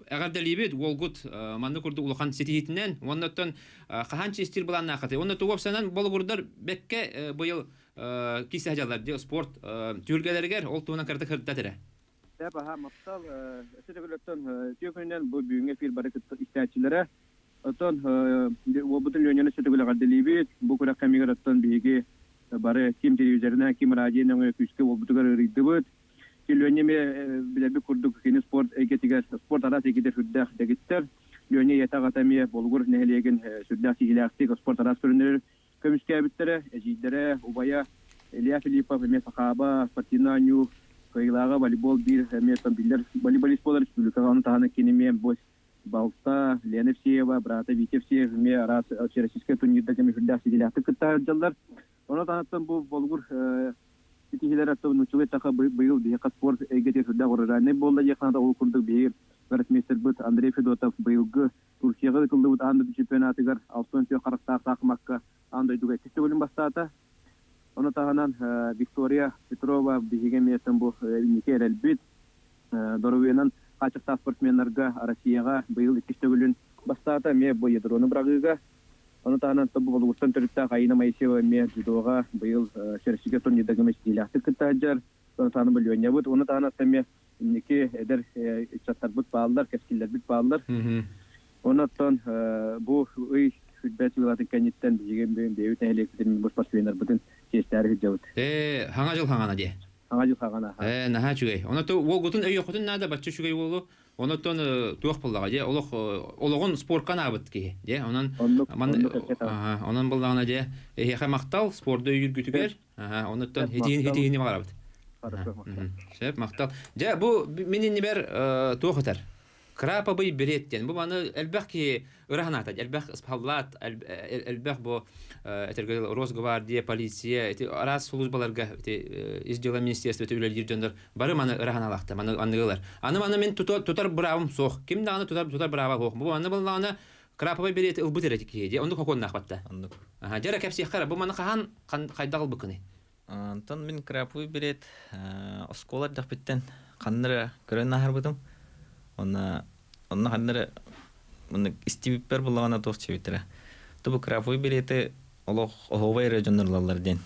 эҕэрдэлиибит уолгут маннык курдук улахан ситиһиитинэн уонна оттон хаһан чиэстиир былааннааххытый? Уонна тугу уопсанан болугурдар бэккэ быйыл киирсэ сылдьаллар дии спорт түһүлгэлэригэр ол туһунан кыратык сырдат эрэ. Сөп аха махтал өссө төгүл үтүө күнүнэн бу бүгүҥҥү эфир бары кытта истээччилэрэ оттон уолбутун Леняны өссө төгүл эҕэрдэлиибит бу күрэх кэмигэр оттон биһиги бары ким телевизорынан ким радио нөҥүө күүскэ уолбутугар ыарыйдыбыт Леня эмиэ билэрбит курдук кини спорт эйгэтигэр спорт араас эйгэтигэр сүрдээх дэгиттэр. Леня ийэтэ аҕата эмиэ Болугур нэһилиэгин сүрдээх сиһилээхтик спорт араас көрүҥнэрин көмүскээбиттэрэ. Эдьиийдэрэ, убайа Илья Филиппов эмиэ сахааба спортивнай оонньуу кыайыылааҕа волейбол биир эмиэ биллэр волейболист буолар республикаҕа ону таһынан кини эмиэ бу балта Лена Евсеева, брата Витя Евсеев эмиэ араас всероссийскай турнирдарга эмиэ сүрдээх ситиилээхтик кытта сылдьаллар. Ону таһынан бу Болугур ситиһиилэр аттыбын нууччалыы эттэххэ быйыл биһиэхэ спорт эйгэтигэр сүрдээх урожайнай буолла диэххэ наада. Ол курдук биһиги гроссмейстербыт Андрей Федотов быйылгы Турцияҕа ыытыллыбыт аан дойду чемпионатыгар 64 харахтаах саахымакка аан дойдуга иккис төгүлүн бастаата. Ону таһынан Виктория Петрова биһиги эмиэттэн бу инники эрэлбит. Доруобуйанан хааччахтаах спортсменнарга Россияҕа быйыл иккис төгүлүн бастаата эмиэ бу ядрону быраҕыыга. Ону таһынан бу Болугуртан төрүттээх Аина Моисеева эмиэ дзюдоҕа быйыл Всероссийскай турнирдарга ситиилээхтик кытта сылдьар. Ону таһынан бу Ленябыт, ону таһынан эмиэ инники эдэр ыччаттарбыт бааллар, кэскиллэрбит бааллар. Онон бу ый сүрбэ сыылатын кэнниттэн биһиги бэйэбит нэһилиэкпитин бу спортсменнарбытын чиэстээри сылдьабыт. Ээ, хаҥа дьыл хаҥана дии. Хаҥа дьыл хаҥана. Ээ, наһаа үчүгэй. Онон уолгутун өйүөххүтүн наада, бачча үчүгэй уолу. Онон туох буоллаҕа дьэ олох олоҕун спорка анаабыт киһи дьэ онон онон буоллаҕына дьэ эһиэхэ махтал спорду өйүүргүтүгэр онуттан итиһини баҕарабыт. Сөп махтал. Дьэ бу мин иннибэр туох этэр? Краповый берет диэн. Бу маны элбэх киһи ыра санаата, элбэх ыспаллаат, элбэх бу этэргэ Росгвардия, полиция, ити араас службаларга ити ис дьыала министерствота үлэлиир дьоннор бары маны ыра санаалаахтар, маны аныгылар. Аны маны мин тутар быраабым суох. Ким даҕаны тутар бырааба суох. Бу маны буллаҕына краповый берети ылбыт эрэ киһи дии. Оннук хокуоннаах батта. Оннук. Аха, дьэ эрэ кэпсиэххэ эрэ. Бу маны хаһан хайдах ылбыккыный? Онтон мин краповый берет оскуола эрдэхпиттэн ханна эрэ көрөн аһарбытым. Онно онно ханна эрэ маннык истибиппэр буллаҕына туох диэбиттэрэ. Тубу краповый берети олох оһуобай эрэ дьоннор ылаллар диэн.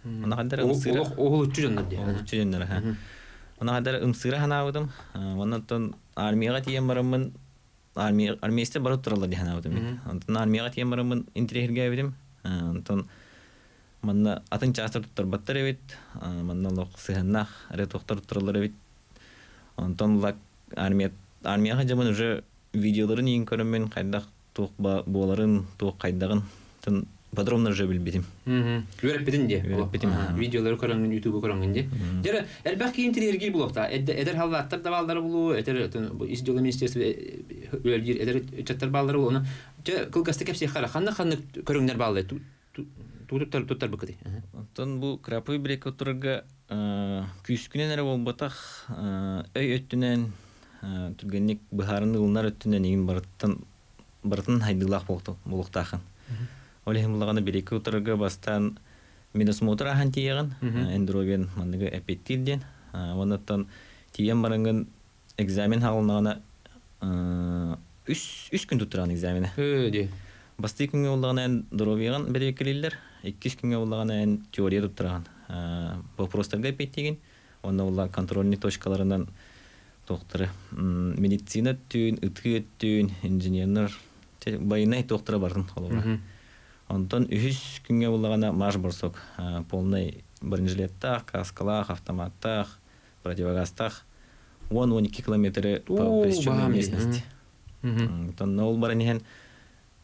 Онно ханна эрэ ымсыыра Олох уһулуччу дьоннор диэн. Уһулуччу дьоннор аха. Онно ханна эрэ ымсыыра санаабытым. Онон оттон армияҕа тиийэн бараммын армия армейстар бары тураллар дии санаабытым. Онтон армияҕа тиийэн бараммын интириэһиргээбитим. Онтон манна атын чаастар туттарбаттар эбит. Манна олох сыһыаннаах эрэ туохтар туттараллар эбит. Онтон лак армия армияҕа дьамын уже видеоларын иин көрөммүн хайдах туох буоларын, туох хайдаҕын. Подробно уже билбитим. Үөрэппитин дии. Үөрэппитим. Видеолары көрөҥҥүн, ютубу көрөҥҥүн дии. Дьэ, элбэх киһи интириэргии булуохта. Эдэр халлааттар да бааллара булуу, эдэр ис дьыала министерство үлэлиир эдэр ыччаттар бааллара булуу. Оны дьэ кылгастык кэпсиэххэ ханнык-ханнык көрүҥнэр бааллар туттар туттарбыккытый? Оттон бу краповый брейк турарга күүскүнэн эрэ буолбатах, өй өттүнэн түргэнник быһаарыныы ылынар өттүнэн игин барыттан барытын хайдыылаах буолуохтаахын. Ол иһин буллаҕына бириэккэ утарарга бастаан медосмотр ааһан тиийэҕин, эндровен манныгы эппиэттиир диэн. Уоннаттан тиийэн бараҥҥын экзамен хаалыннаҕына үс күн туттараҕын экзамена. Дии. Бастыы күҥҥэ буллаҕына эн доруобуйаҕын бэрэбиэркэлииллэр, иккис күҥҥэ буллаҕына эн теория туттараҕын. Вопростарга эппиэттиигин, уонна буолла контрольный точкаларынан туохтары медицина өттүн, ытыы өттүн, инженернэр байынай туохтара бартын холобура. Онтон үһүс күҥҥэ буллаҕына марш-бросок полный бронежилеттаах, каскалаах, автоматтаах, противогазтаах 10-12 километры по пересеченной местности. Онтон ол баран иһэн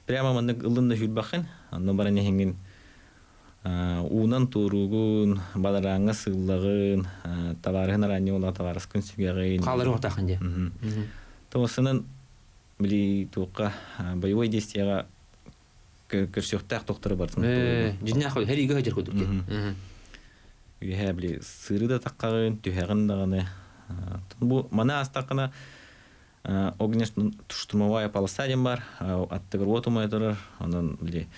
прямо маннык ылын да сүүрбэххин, онно баран иһэҥҥин уунан туоруугун, баларааҥҥа сыыллаҕын, табаарыһын араанньы буолла табаарыскын сүгэҕин. Хаалары уһатаахын дии. Тоҕусунан били туохха боевой действияҕа көрсүөхтээх тохторо бартын. Дьиннээх һэриигэ сылдьар курдук дии. Үөһээ били сыыры да таххаҕын, түһэҕин даҕаны. Бу маны аастаххына огнештурмовая полоса диэн бар, аттыгар уот умайа турар, онон били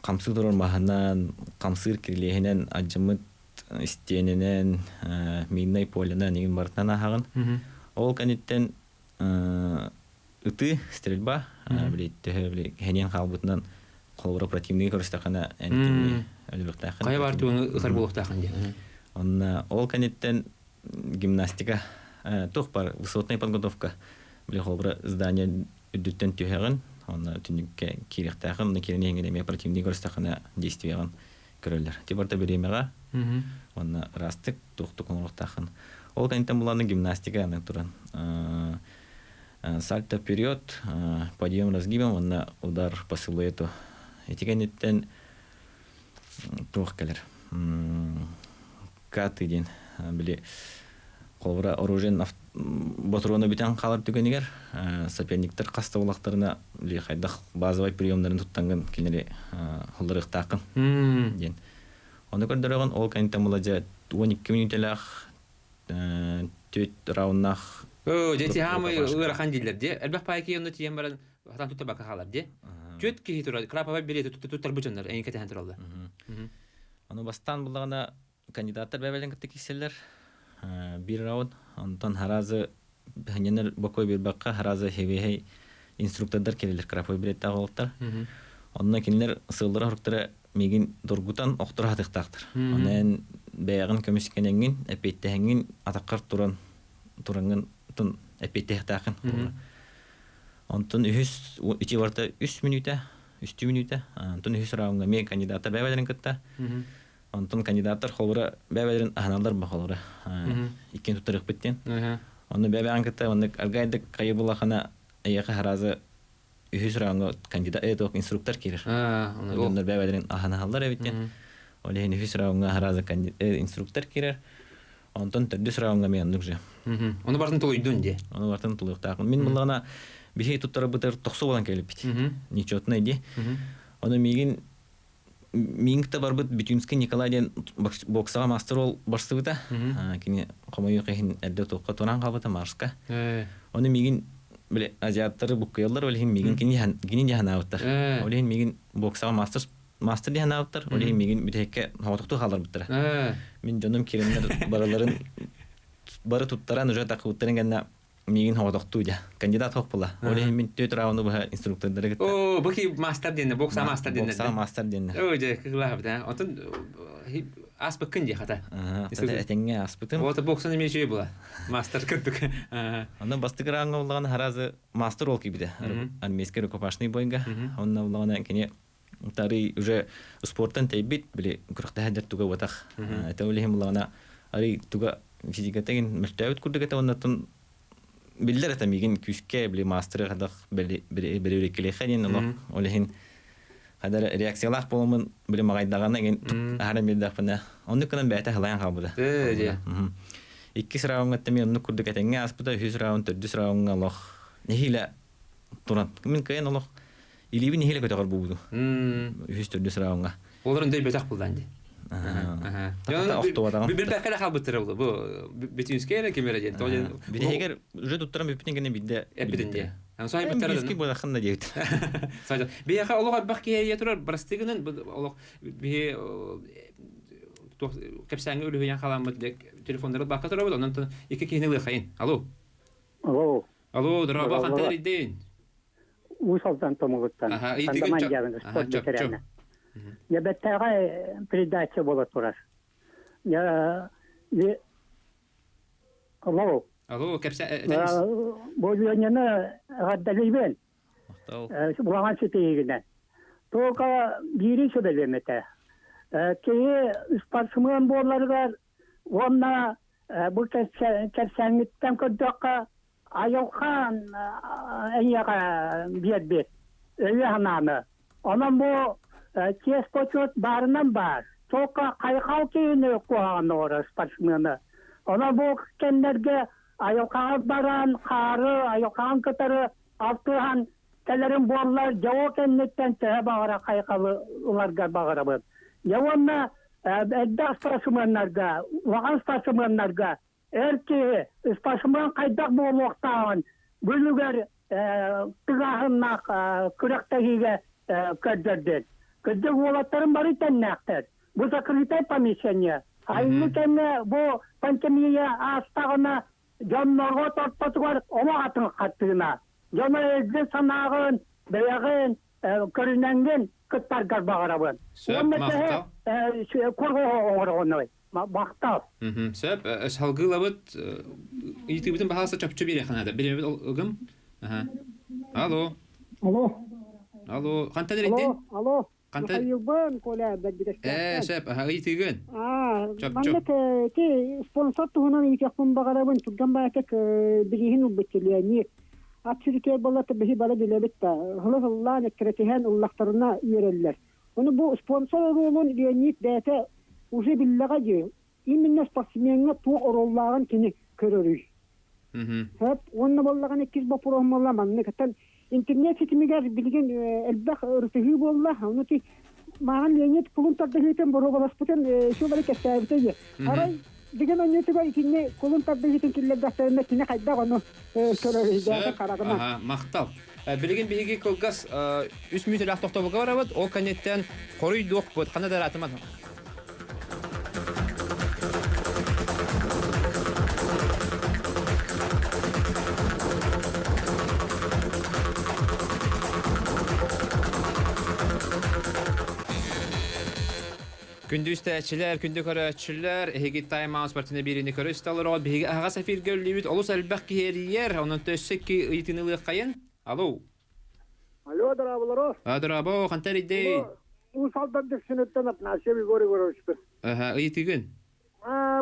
хамсыы турар маһынан, хамсыыр кирилиэһинэн алдьаммыт истиэнэнэн, миннай поленан игин барытынан ааһаҕын. Ол кэнниттэн ытыы, стрельба, били төһө били хэниэн хаалбытынан холобура противныгы көрүстэххинэ эн кинини өлөрүөхтээххин. Хайа баар тугу ытар буолуохтааххын диэн. Онно ол кэнниттэн гимнастика, туох бар высотная подготовка, били холобура здание үрдүттэн түһэҕин, онно түннүккэ киириэхтээхин, онно киирэн иһэҥҥин эмиэ противник көрүстэххинэ действияҕын көрөллөр. Ти барыта бириэмэҕэ уонна ыраастык туохтук оҥоруохтааххын. Ол кэнниттэн булааны гимнастика аны туран сальто вперед, подъем разгибом уонна удар по силуэту. Ити кэнниттэн туох кэлэр? Каты диэн били холобура оружие ботуруона бүтэн хаалар түгэнигэр соперниктар хас да буоллахтарына били хайдах базовай приемнарын туттаҥҥын кинилэри холларыахтааххын диэн. Ону көрдөрөҕүн ол кэнниттэн була дьэ 12 мүнүүтэлээх түөрт рауннаах Оо, дьэ тиһаамай ыарахан дииллэр дии. Элбэх паайа киһи онно тиийэн баран хатан туттарбакка хаалар дии. Түөрт киһи турар, краповай билети туттарбыт дьоннор эйин кэтэһэн тураллар. Ону бастаан буллаҕына кандидаттар бэйэлэрин кытта киирсэллэр. Биир раунд. Онтон харазы ханньанар бокуой биэрбэххэ харазы хевиһэй инструктордар кэлэллэр краповой билеттээх уолаттар. Онно кинилэр сыаллара-соруктара миигин доргутан охторо сатыахтаахтар. Онон бэйэҕин көмүскэнэҥҥин, эппиэттэһэҥҥин атаххар туран тураҥҥын тун эппиэттэһиэхтээххин. Онтон үһүс ити барыта үс мүнүүтэ, үстүү мүнүүтэ. Онтон үһүс раундга эмиэ кандидаттар бэйэлэрин кытта. Онтон кандидаттар холобура бэйэлэрин аһаналлар ба холобура. Иккиэн туттарыахпыт диэн. Онно бэйэҕин кытта оннук аргайдык хайы булахана эйиэхэ харазы үһүс раундга кандидат инструктор киирэр. Дьоннор бэйэлэрин аһанаһаллар эбит диэн. Ол иһин үһүс раундга харазы инструктор киирэр. Онтон төрдүс раундга мен оннук же. Ону бартын тулуйдун дии. Ону бартын тулуйуохтаахпын. Мин буллаҕына биһи туттарбытыр тохсу буолан кэлиппит. Нечетный дии. Ону миигин миигин барбыт Бетюнский Николай диэн боксаҕа мастер ол барсыбыта. Кини хомойуох иһин эрдэ туохха туран хаалбыта Марска. Ону миигин били азиаттары буккуйаллар ол иһин миигин кини дьаһанаабыттар. Ол иһин миигин боксаҕа мастер мастер диэн ааттар, ол иһин миигин бүтэһиккэ хоҕотохтуу хаалларбыттара. Мин дьонум киирэннэр барыларын бары туттаран уже такыбыттарын кэннэ миигин хоҕотохтуу дьэ. Кандидат хоқ була. Ол иһин мин түөрт раунду быһа инструктордары кытта. Оо, бу ки мастер диэннэ, бокса мастер диэннэ. Бокса мастер диэннэ. Оо, дьэ, кыглаабыт, а. Отон аспыккын дии хата. Этэҥҥэ аспытым. Вот боксаны эмиэ үчүгэй була. Мастер кырдык. Онно бастакы раундга буллаҕына харазы мастер ол киирбитэ. Армейский рукопашный бойга. Онно буллаҕына кини Тарый уже спорттан тэйбит, били күрэхтэһэр туга уотах. Это ол иһин буллаҕына арый туга физиката мөлтөөбүт курдук этэ оннотон биллэр это миигин күүскэ били маастары хадах били били диэн олох ол иһин Хайдар реакциялаах буоламмын били маҕайдаҕына эҥин аһара биэрдэхпинэ оннук гынан бэйэтэ халайан хаалбыта. Иккис раундҥа эмиэ оннук курдук этэҥҥэ ааспыта, үһүс раунд, төрдүс раундҥа олох нэһиилэ туран. Мин кыайан олох илиибин нэһиилэ көтөҕөр буолбутум. Үһүс, төрдүс раундҥа. Олорун дөйбөтөх булдан дии. Охтубатаҕым. Билбэккэ эрэ хаалбыттара буолуо. Бу Бетюнскэй эрэ ким эрэ диэн. Бүтэһигэр уже туттаран бүппүтүн кэннэ биирдэ эппитин дии. Бетюнский буолаххын да диэбит. Биһиэхэ олох элбэх киһи турар бырастыгынан олох биһи кэпсээҥҥэ үлүһүйэн халаммыт телефоннары бакка турабыт онон икки киһини ылыахайын. Алло. Алло. Алло, дорообо, хантан эрийдин? Уус Алдан Томулуттан. Сандаман дьаабын спорт ветерана. Я бэттээҕэ передача буола турар. Я Алло. Алло, кэпсэ Бу Леняны эҕэрдэлиибин. Улахан ситиһиигинэн. Только биири сөбүлүөм этэ. Киһи спортсмен буоларыгар уонна бу кэпсээҥҥиттэн көрдөххө айылҕа эйиэхэ биэрбит өйү-санааны. Онон бу чиэс-почет баарынан баар. Только хайҕал киһини куһаҕан оҥорор спортсмены. Онон бу кэмнэргэ айылҕаҕа баран, хаары айылҕаҕын кытары алтыһан кэлэрин буоллар, дьэ ол кэнниттэн төһө баҕара хайҕалы ыларга баҕарабын. Дьэ уонна элбэх спортсменнарга, улахан спортсменнарга эр киһи спортсмен хайдах буолуохтааҕын бүлүгэр тыгааһыннаах күрэхтэһиигэ көрдөрдүн. Кырдьык уолаттарым бары тэннээхтэр. Бу закрытое помещение. Айыллы кэмҥэ бу пандемия аастаҕына дьоннорго тортотугар олох атын хартыына. Дьоно өйгүн санааҕын, бэйэҕин көрүнэҥҥин кыттаргар баҕарабын. Сөп, Уонна махтал. төһө кургу оҥороҕунуй? Махтал. Сөп, салгыылабыт ыйытыыбытын баһаалыста чопчу биэриэххэ наада. Бириэмэбит ыгым. Алло. Алло. Алло, хантан эрийдин? Алло, алло. Хантан? Михаилбын, Коля, Ээ, бэрдигэстээхтэн. сөп, ыйытыыгын. Чопчу. Маннык ити спонсор туһунан ыйытыахпын баҕарабын. Түргэн баайтык билиһин ылбыт Леонид. Ат сүрүтүөр буолла биһи бары билэбит да. Һылы-һыллаан эккирэтиһэн ыллахтарына үөрэллэр. Ону бу спонсор оруолун Леонид бэйэтэ уже биллэҕэ дии. Именно спортсмеҥҥа туох оруоллааҕын кини көрөрүй. Сөп. Уонна буоллаҕына иккис боппуруоһум буолла маннык. Оттон интернет ситимигэр билигин элбэх ырытыһыы буолла. Ону ти мааҕын Леонид кулун тардыһыытын боруобаласпытын еще бары кэпсээбитэ дии. Арай деген онньутугар итинни кулун тардыһыытын киллэрдэхтэринэ кини хайдах ону көрөрүй бэйэтэ Сөп. хараҕынан. Аха, махтал. Билигин биһиги кылгас үс мүнүүтэлээх тохтобулга барабыт. Ол кэнниттэн хоруй дуохпут. Ханна да ыраатыман. Күндү истээччилэр, күндү көрөөччүлэр, эһиги Time Out спортивнай биэриини көрө истэллэр оҕо биһиги аһаҕас эфиргэ үллүүбүт олус элбэх киһи эрийэр, онон өссө икки ыйытыыны ылыаххайын. Алло. Алло, дорооболоро. Дорообо, хантан эрийдэй? Уус Алдан Дүпсүнүттэн Афанасьев Егор Егоровичпын. Ыйытыгын.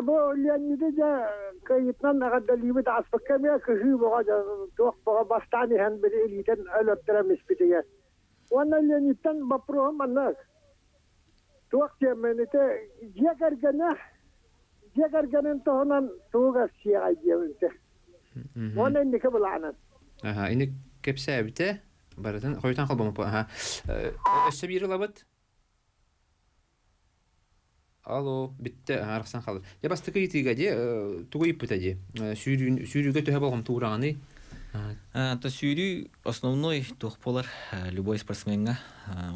Бу Леониды дьэ кыайыытынан эҕэрдэлиибит ааспыкка эмиэ кыһыы бөҕө туох бөҕө бастаан иһэн били илиитин өлөртөрөн испитигэр. Уонна Леонидтан боппуруоһум маннык. Туох диэммин ити дьиэ кэргэнэ дьиэ кэргэнин туһунан тугу кэпсиэҕэй диэбинти. Уонна инники былаанын. Аха, ини кэпсээбитэ барытын хойутан холбоммуппут. Аха. Өссө биир ылабыт. Алло, бүттэ, арахсан хаалла. Дьэ бастакы ыйытыыга дии, тугу ыйыппыта дии? Сүүрүүгэ төһө болҕомто уураҕыный? То сүүрүү основной туох буолар любой спортсмеҥҥа.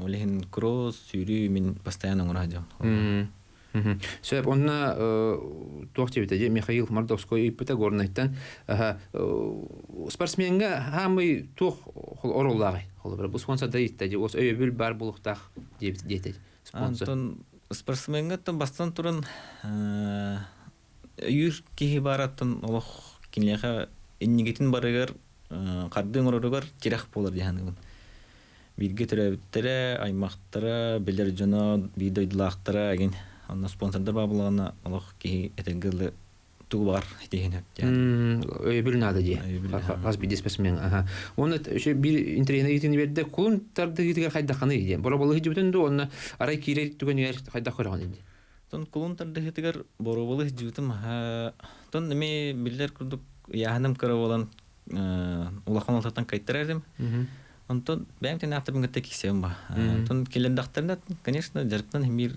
Ол иһин кросс, сүүрүү мин постоянно оҥоро сылдьабын. Сөп, онно туох диэбитэ дии Михаил Мордовской ыйыппыта Горнайтан спортсмеҥҥа хаамый туох оруоллааҕый? Холобура, бу спонсорда ыйытта дии, өйөбүл баар буолуохтаах диэбит диэтэ спонсор. Антон спортсмеҥҥа бастан туран өйүүр киһи баараттан олох киниэхэ иннигитин барыгар хардыы оҥороругар тирэх буолар дии саныыбын. Бииргэ төрөөбүттэрэ, аймахтара, билэр дьоно, биир дойдулаахтара игин онно спонсордар баар буоллаҕына олох киһи этэргэ дылы Тугу баҕар итиһин хөп диэн. Өйөбүл наада дии. Өйөбүл, Хас биирдии спортсмен. Аха. Уонна еще биир интэриэһинэй ыйытыыны биэрдэ. Кулун тардыһыытыгар хайдахханый диэн. Бороболу сылдьыбытын дуу, уонна арай киирэр түгэнигэр хайдах көрөҕүн дии. Тон кулун тардыһыытыгар боруобалы сылдьыбытым тон эми биллэр курдук ыйааһыным кыра буолан улахан уолаттан кайтарар этим. Онтон бэйэм тэнээхтэрбин кытта киирсэбин ба. Онтон кэлэрдэхтэринэ, конечно, дьарыктан эмиир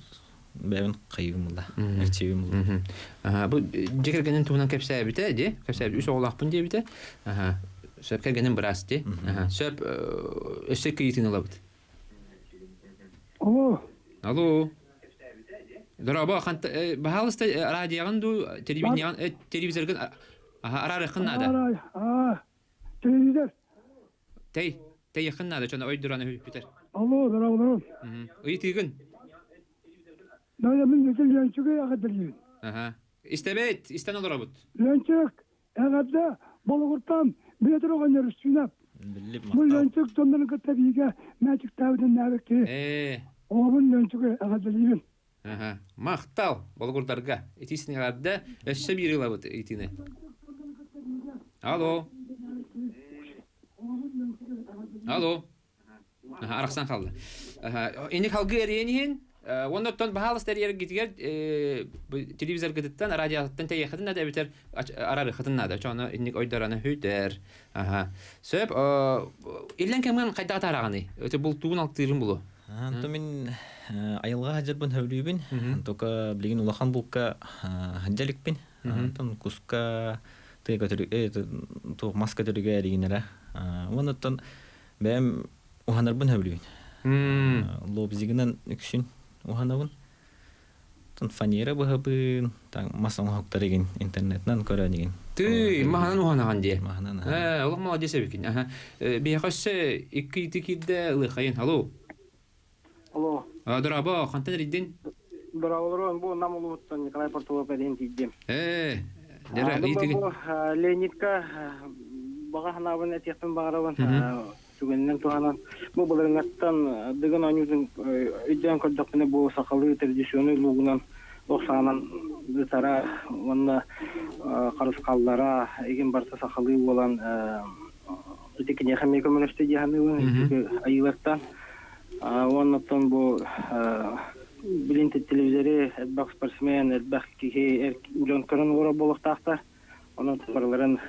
бэйэбин хайыым буолла, эрчийим буолла. Бу дьиэ кэргэнин туһунан кэпсээбитэ, дии, кэпсээбит үс оҕолоохпун диэбитэ. Сөп кэргэнин быраас дии. Сөп өссө кийиитин ылабыт. Алло. Алло. Дорообо, баһаалыста радиоҕын дуу, телевизоргын араарыаххын наада. Телевизор. Тэй, тэйиэххин наада, чоно ойдуран өһүппүтэр. Алло, здорово. Ыйытыыгын. Да, мин өтө Ленчүгү эҕэрдэлиибин. Аха. Истэбит, истэн олоробут. Ленчүк, эҕэрдэ, Болугуртан Бүөтүр оҕонньор үстүүнэп. Биллип Бу махтал. Ленчүк дьоннорун кытта бииргэ мээчиктээбитин нээбит киһи. Ээ. Оҕобун Ленчүгү эҕэрдэлиибин. Аха. Махтал, Болугурдарга. Итиисин эҕэрдэ, өссө биир ылабыт ыйытыыны. Алло. Алло. Арахсан хаалла. Инник халгы эрийэн иһин, уонна оттон баһаалыста эрийэргитигэр телевизоргытыттан, радиоттан тэйиэххитин наада эбэтэр арарыаххытын наада. Чоно инник ойдораны хүйтэр. Аха. Сөп, иллэн кэмҥэн хайдах атаараҕыный? Өтө бултуун алтыырын булу. Онтон мин айылҕа сылдьарбын сөбүлүүбүн. Только билигин улахан булка сылдьа иликпин. Онтон куска тыа көтөрү туох мас көтөрүгэ эригинэрэ. Уонна оттон бэйэм уһанарбын сөбүлүүбүн. Лобзигынан үксүн уһанабын. Оттон фанера быһабын, мас оҥоһуктар игин интернетинэн көрөн игин. Тыы, маһынан уһанаҕын дии. Маһынан. Ээ, олох молодец эбикин. Аха. Биһиэхэ өссө икки ити киирдэ ылыахайын. Алло. Алло. Дорообо, хантан эрийдин? Дорооболорун, бу Нам улууһуттан Николай Портулов эриэн тиийдим. Ээ, дьэрэ, ыйытыгын. Бу Леонидка баҕа санаабын этиэхпин баҕарабын. Түгэнинэн туһанан бу былырыҥҥаттан Дыгын оонньуутун өйдөөн көрдөхпүнэ бу сахалыы традиционнай луугунан ох саанан ытара уонна харысхаллара игин барыта сахалыы буолан ити киниэхэ эмиэ көмөлөстө дии саныыбын айыылартан уонна оттон бу билин телевизори элбэх спортсмен элбэх киһи дьон көрөн олорор буолуохтаахтар. Онон барыларын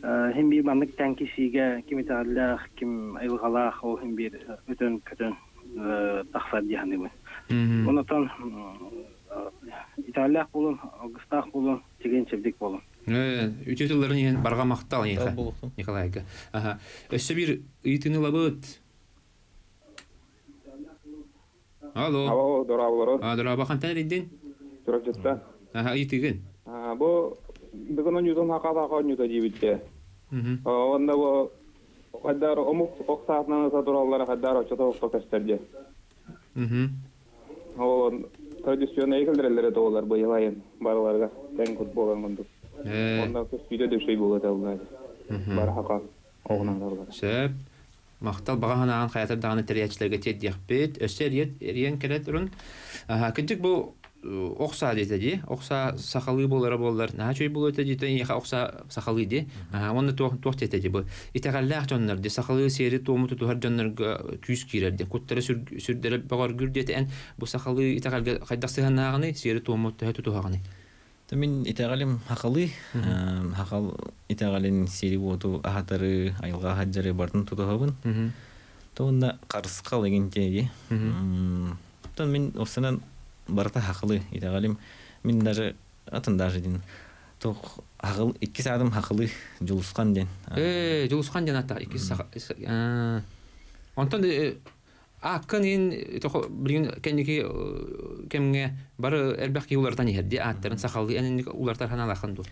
иһин биир маннык тэҥки сиигэ ким итэҕэллээх, ким айылҕалаах ол иһин биир өтөн-көтөн тахсар дии саныыбын. Онон итэҕэллээх буолун, алгыстаах буолун, чэгиэн-чэбдик буолун. Үтүө тылларын иһин барҕа махтал эйиэхэ, Николайга. Өссө биир ыйытыыны ылабыт. Алло. Алло, дорооболорун. Дорообо, хантан эрийдин? Чурапчыттан. Аха, ыйытыгын. Бу бүгүн оонньуутун хака оонньуута диэбиттэ. Онно бу хайдар омук ох саатынан ыта тураллара хайдар оччото окко көстөр диэн. Ол традиционнай кэлдэрэллэрэ туолар быйыл айын барыларыгар тэҥ кут буолан курдук. Онно көстүүтэ дөшөй буола тыллар. Бары хака оҕунан барылар. Сөп. Махтал баҕа санааҕын хайатар даҕаны тэрийээччилэргэ тиэрдиэхпит. Өссө эрийэн кэлэ турун. Кырдьык бу ох саа диэтэ дии. Ох саа сахалыы буолара буоллар наһаа үчүгэй буолуо этэ дии. Эйиэхэ ох саа сахалыы дии. Уонна туох туох диэтэ дии бу. Итэҕэллээх дьоннор дии сахалыы сиэри-туому тутуһар дьоннорго күүс киирэр дии. Куттара сүрдэрэ бөҕөргүүр диэтэ. Эн бу сахалыы итэҕэлгэ хайдах сыһыаннааҕыный, сиэри-туому төһө тутуһаҕыный? Мин итэҕэлим хахалыы, хахал итэҕэлин сири-уоту аһатары, айылҕа аһадьары барытын тутуһабын. Уонна харысхал игин тиэги. Оттон мин осынан барыта хахалы итэҕэлим. Мин даже атын даже дин туох хахыл иккис аатым хахалы Дьулусхан диэн. Ээ, Дьулусхан диэн аттаах иккис саха. Онтон Ааккын иһин билигин кэнники кэмҥэ бары элбэх киһи уларытан иһэр дии ааттарын сахалыы эн инник уларытар санаалааххын дуо?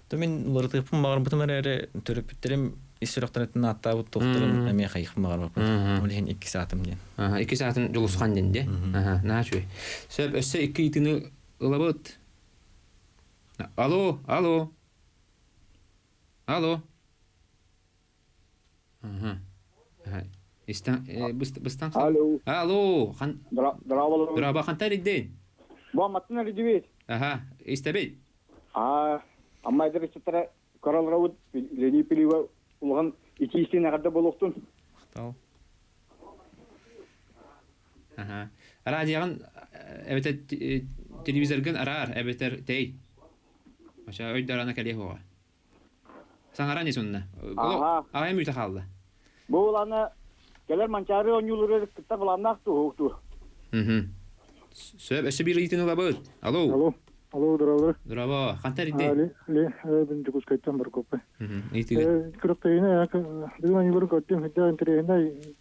То мин уларытыахпын баҕарбытым эрээри төрөппүттэрим ис сүрэхтэриттэн ааттаабыт туохтарын эмиэ хайыахпын баҕарбаппын. Ол иһин иккис аатым диэн. Иккис аатын Дьулусхан диэн дии. Наһаа үчүгэй. Сөп, өссө икки ыйытыыны ылабыт. Алло, алло. Алло. Истэн быстан Алло. Алло, хан Здравствуйте. Драба хантан ирдин? Бу маттан эрдибит. Аха, истэбит. Аа, Амма эдэр ыччаттара көрөлөрөбүт Леонид Пилиева улахан итии-истиҥ эҕэрдэ буолуохтун. Махтал. Аха. Радиоҕын эбэтэр телевизоргын араар эбэтэр тэй. Оча өйдөрөнө кэлиэ суоҕа. Саҥаран ис онно. Аха. Аҕайым үүтэ хаалла. Бу улаана кэлэр Манчаары оонньуулары кытта былааннаах туһук Мм. Сөп, өссө биир ыйытыыны ылабыт. Алло. Алло. Алло, здорово. Здорово. Хантан А, ирдей? Ле, Ле, бин Дьокуускайтан Баркоппай. Ыйытыгын. Күрэхтэһиини бүгүн аньыыларын көрдүм, үрдээх интэриэһинэй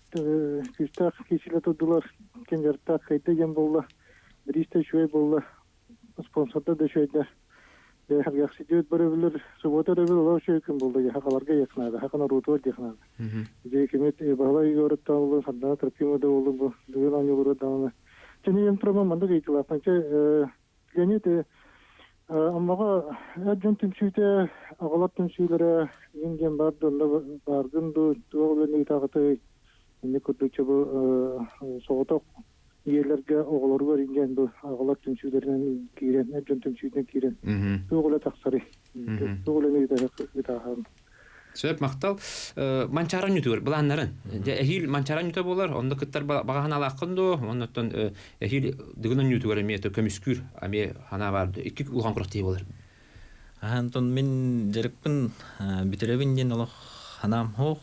күүстээх киирсиилэр турдулар, ким дьарыктаах кыайда диэн буолла, бириис да үчүгэй буолла, спонсордар да үчүгэйдэр. Сэргэхсийдибит бөрөбүллэр субуота өрөбүл олох үчүгэй күн буолла дии, хахаларга диэх наада, хаха норуотугар диэх наада. Дьэ кимит Баһылай Егоровтан буоллун, Сардаана Трофимова да буоллун бу бүгүн оонньуулара даҕаны. Чэ, турабын маннык ыйытыылаахпын. Чэ, Леонид Аммаҕа эр дьон түмсүүтэ, аҕалар түмсүүлэрэ игин диэн баар да онно бааргын дуу, туох үлэни ыытаҕытый? Инник курдук чэ бу соҕотох ийэлэргэ оҕолоругар ингэн бу аҕалар түмсүүлэринэн киирэн, эр дьон түмсүүтүнэн киирэн туох үлэ тахсарый? Туох үлэни ыытааһын? Сөп, махтал. Манчаары оонньуутугар былааннарын. Дьэ, эһиил Манчаары оонньуута буолар, онно кыттар баҕа санаалааххын дуо? Оннуттан эһиил Дыгын оонньуутугар эмиэ көмүскүүр эмиэ санаа баар дуо? Икки улахан күрэхтэһии буолар. Антон мин дьарыкпын бүтэрэбин диэн олох санаам суох.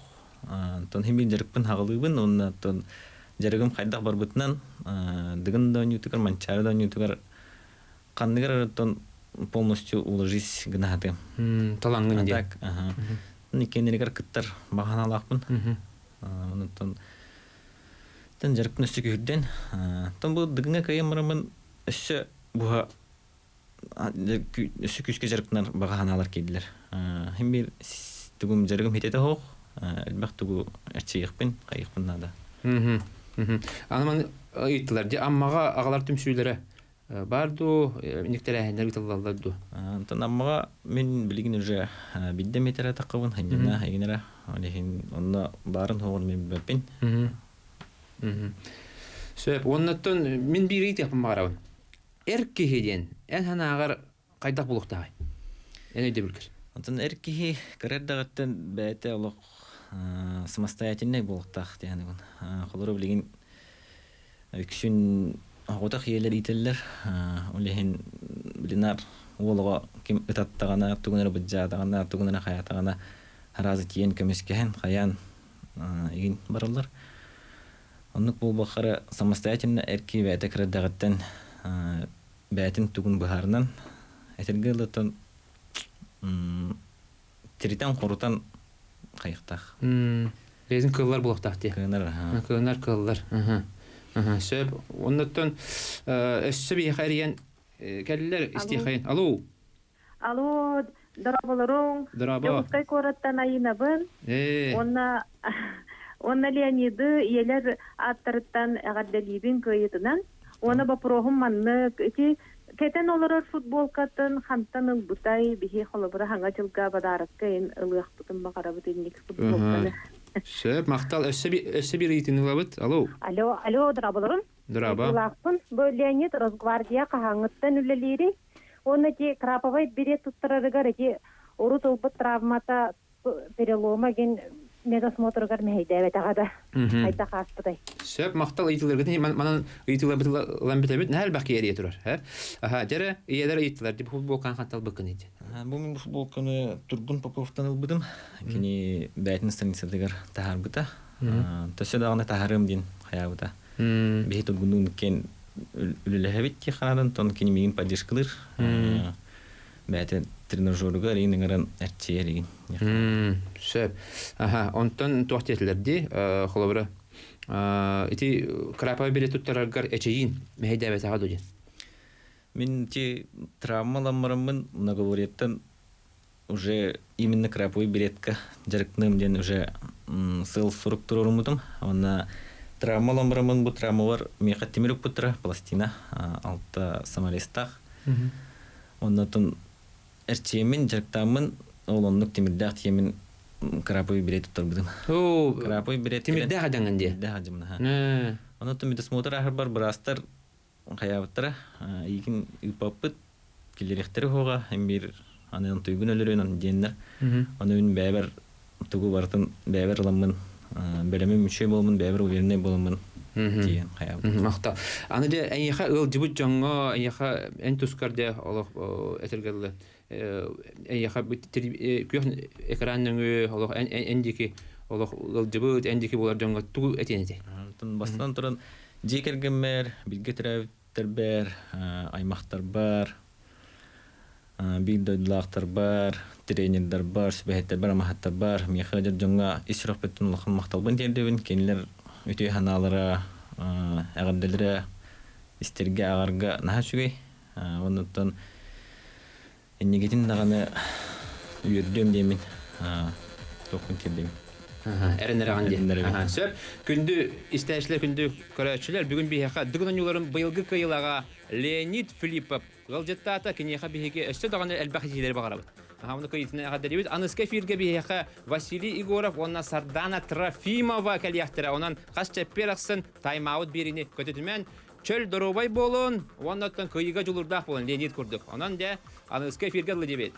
Антон химин дьарыкпын хаҕылыыбын уонна оттон дьарыгым хайдах барбытынан Дыгын да оонньуутугар, Манчаары да оонньуутугар ханныгар оттон полностью уложись гынаһатым. Талаҥҥын диэн. Так, иккиэннэригэр кыттар баҕаналаахпын. Онтон тэн дьарыкпын өссө күһүрдэн. Тон бу Дыгыҥа кыайан бараммын өссө буһа өссө күүскэ дьарыктанар баҕа санаалар киирдилэр. Хим биир тугум дьарыгым хитэтэ суох, элбэх тугу эрчийиэхпин, хайыахпын наада. Аны маны ыйыттылар. Дьэ, Аммаҕа аҕалар түмсүүлэрэ баар дуу, инник тэрээһиннэр ыытыллаллар дуу? Онтон Аммаҕа мин билигин уже биирдэ миэтэрэ таххабын, ханньана, хайгынара. Ол иһин онно баарын суоҕун мин билбэппин. Сөп. Оннуттан мин биир ыйытыахпын баҕарабын. Эр киһи диэн эн санааҕар хайдах булуохтааҕый? Эн өйдөбүлгэр. Онтон эр киһи кыра эрдэҕиттэн бэйэтэ олох самостоятельнай буолуохтаах диэн саныыбын. Холобура билигин үксүн оҕотох ийэлэр иитэллэр. Ол иһин билинар уол оҕо ким ытаттаҕына, тугун эрэ быдьаатаҕына, тугун эрэ хайаатаҕына араас тиийэн көмүскэһэн, хайаан игин бараллар. Оннук буолбахха самостоятельно эр киһи бэйэтэ кыра эрдэҕиттэн бэйэтин тугун быһаарынан этэргэ дылы тиритэн-хорутан хайыахтаах. Бэйэтин кыаллар буолуохтаах дии. Кыанар, Кыанар кыаллар. Сөп. Оннуттан өссө биһиэхэ эрийэн кэллэр истиэхэйин. Алло. Алло, дорооболоруҥ. Дорообо. Дьокуускай куораттан Айыынабын. Уонна уонна Леониды ийэлэр ааттарыттан эҕэрдэлиибин кыайыытынан. Уонна боппуруоһум маннык. Ити кэтэн олорор футболкатын хантан ылбытай? Биһи холобура хаҥа дьылга подарокка ин ылыахпытын баҕарабыт инник футболканы. Сөп, махтал. Өссө өссө биир ыйытыыны ылабыт. Алло. Алло, алло, дорооболорун. Дорообо. Дойдулаахпын. Бу Леонид Росгвардия хаһааҥҥыттан үлэлиирий? Уонна ити краповай берет туттарарыгар ити урут ылбыт травмата перелома гин медосмотрыгар мэһэйдээбэтэҕэ да хайдах ааспытай? Сөп, махтал ыйытыыларгытын манан ыйытыыларбыт ылан бүтэбит. Наһаа элбэх киһи эрийэ турар. Аха, дьэрэ, ийэлэр ыйыттылар, бу футболканы хантан ылбыккын диэн. Бу мин футболканы Тургун Поповтан ылбытым. Кини бэйэтин страницатыгар таһаарбыта. Төссө даҕаны таһаарыам диэн хайаабыта. Биһи Тургуннуун иккиэн үлэлэһэбит дии ханадан, тон кини миигин поддержкалыыр. Бэйэтэ тренажеругар игин ыҥыран эрчийэр игин. Сөп. Аха, онтон туох диэтилэр дии, холобура, ити краповый билет туттараргар эчэйиин мэһэйдээбэтэҕэ дуо диэн. Мин ити травма ламмараммын многовореттан уже именно краповый билетка дьарыктаныам диэн уже сыл сурук туруоруммутум. Уонна травма ламмараммын бу травмалар миэхэ тимир укпуттара пластина алта самолистаах. Оннотун эрчийэммин, дьарыктааммын, ол оннук тимирдээх тиэмин краповый билет туттарбытым. Краповый билет тимирдээх адьаҥын диэ. Тимирдээх адьамын. Онон медосмотр ааһарбар быраастар хайаабыттара, иигин ыыппаппыт. Киллэриэхтэрэ суоҕа, эн биир аны онтуйгун өлөрүөн диэннэр. Аны мин бэйэбэр тугу барытын бэйэбэр ыламмын, бэлэмим үчүгэй буоламмын, бэйэбэр увереннай буоламмын тиийэн хайаабыт. Махта. Аны дьэ эйиэхэ ыалдьыбыт дьоҥҥо, эйиэхэ эн тускар дьэ олох этэргэ дылы эйиэхэ күөх экран нөҥүө олох эн диэки олох ыалдьыбыт, эн диэки буолар дьоҥҥо тугу этиэн этэй? Бастатан туран дьиэ кэргэммэр, бииргэ төрөөбүт Тэрбэр, аймахтарбар, биир дойдулаахтарбар, тренердарбар, сүбэһиттэрбэр, амаһаттарбар, миэхэ дьон дьоҥҥо ис сүрэхпиттэн улахан махталбын тиэрдэбин. Кинилэр үтүө санаалара, эҕэрдэлэрэ истэргэ, ааҕарга наһаа үчүгэй. Оннуттан Иннигитин даҕаны үөрдүөм диэммин туохпун тиэрдэбин. Эрэнэрэҕин диэн. Сөп. Күндү истээччилэр, күндү көрөөччүлэр, бүгүн биһиэхэ Дыгын оонньууларын быйылгы кыайыылааҕа Леонид Филиппов ыалдьыттаата. Киниэхэ биһиги өссө даҕаны элбэх этиилэри баҕарабыт. Аһамны кыйытына эҕэрдэлиибит. Аныска эфиргэ биһиэхэ Василий Егоров уонна Сардана Трофимова кэлиэхтэрэ. Онон хас чэппиэр ахсын тайм-аут биэриини көтүтүмэн чөл доруобай буолун уонна оттон кыайыыга дьулуурдаах буолун Леонид курдук. Онон дьэ, аныгыскы эфиргэ дылы диэбит.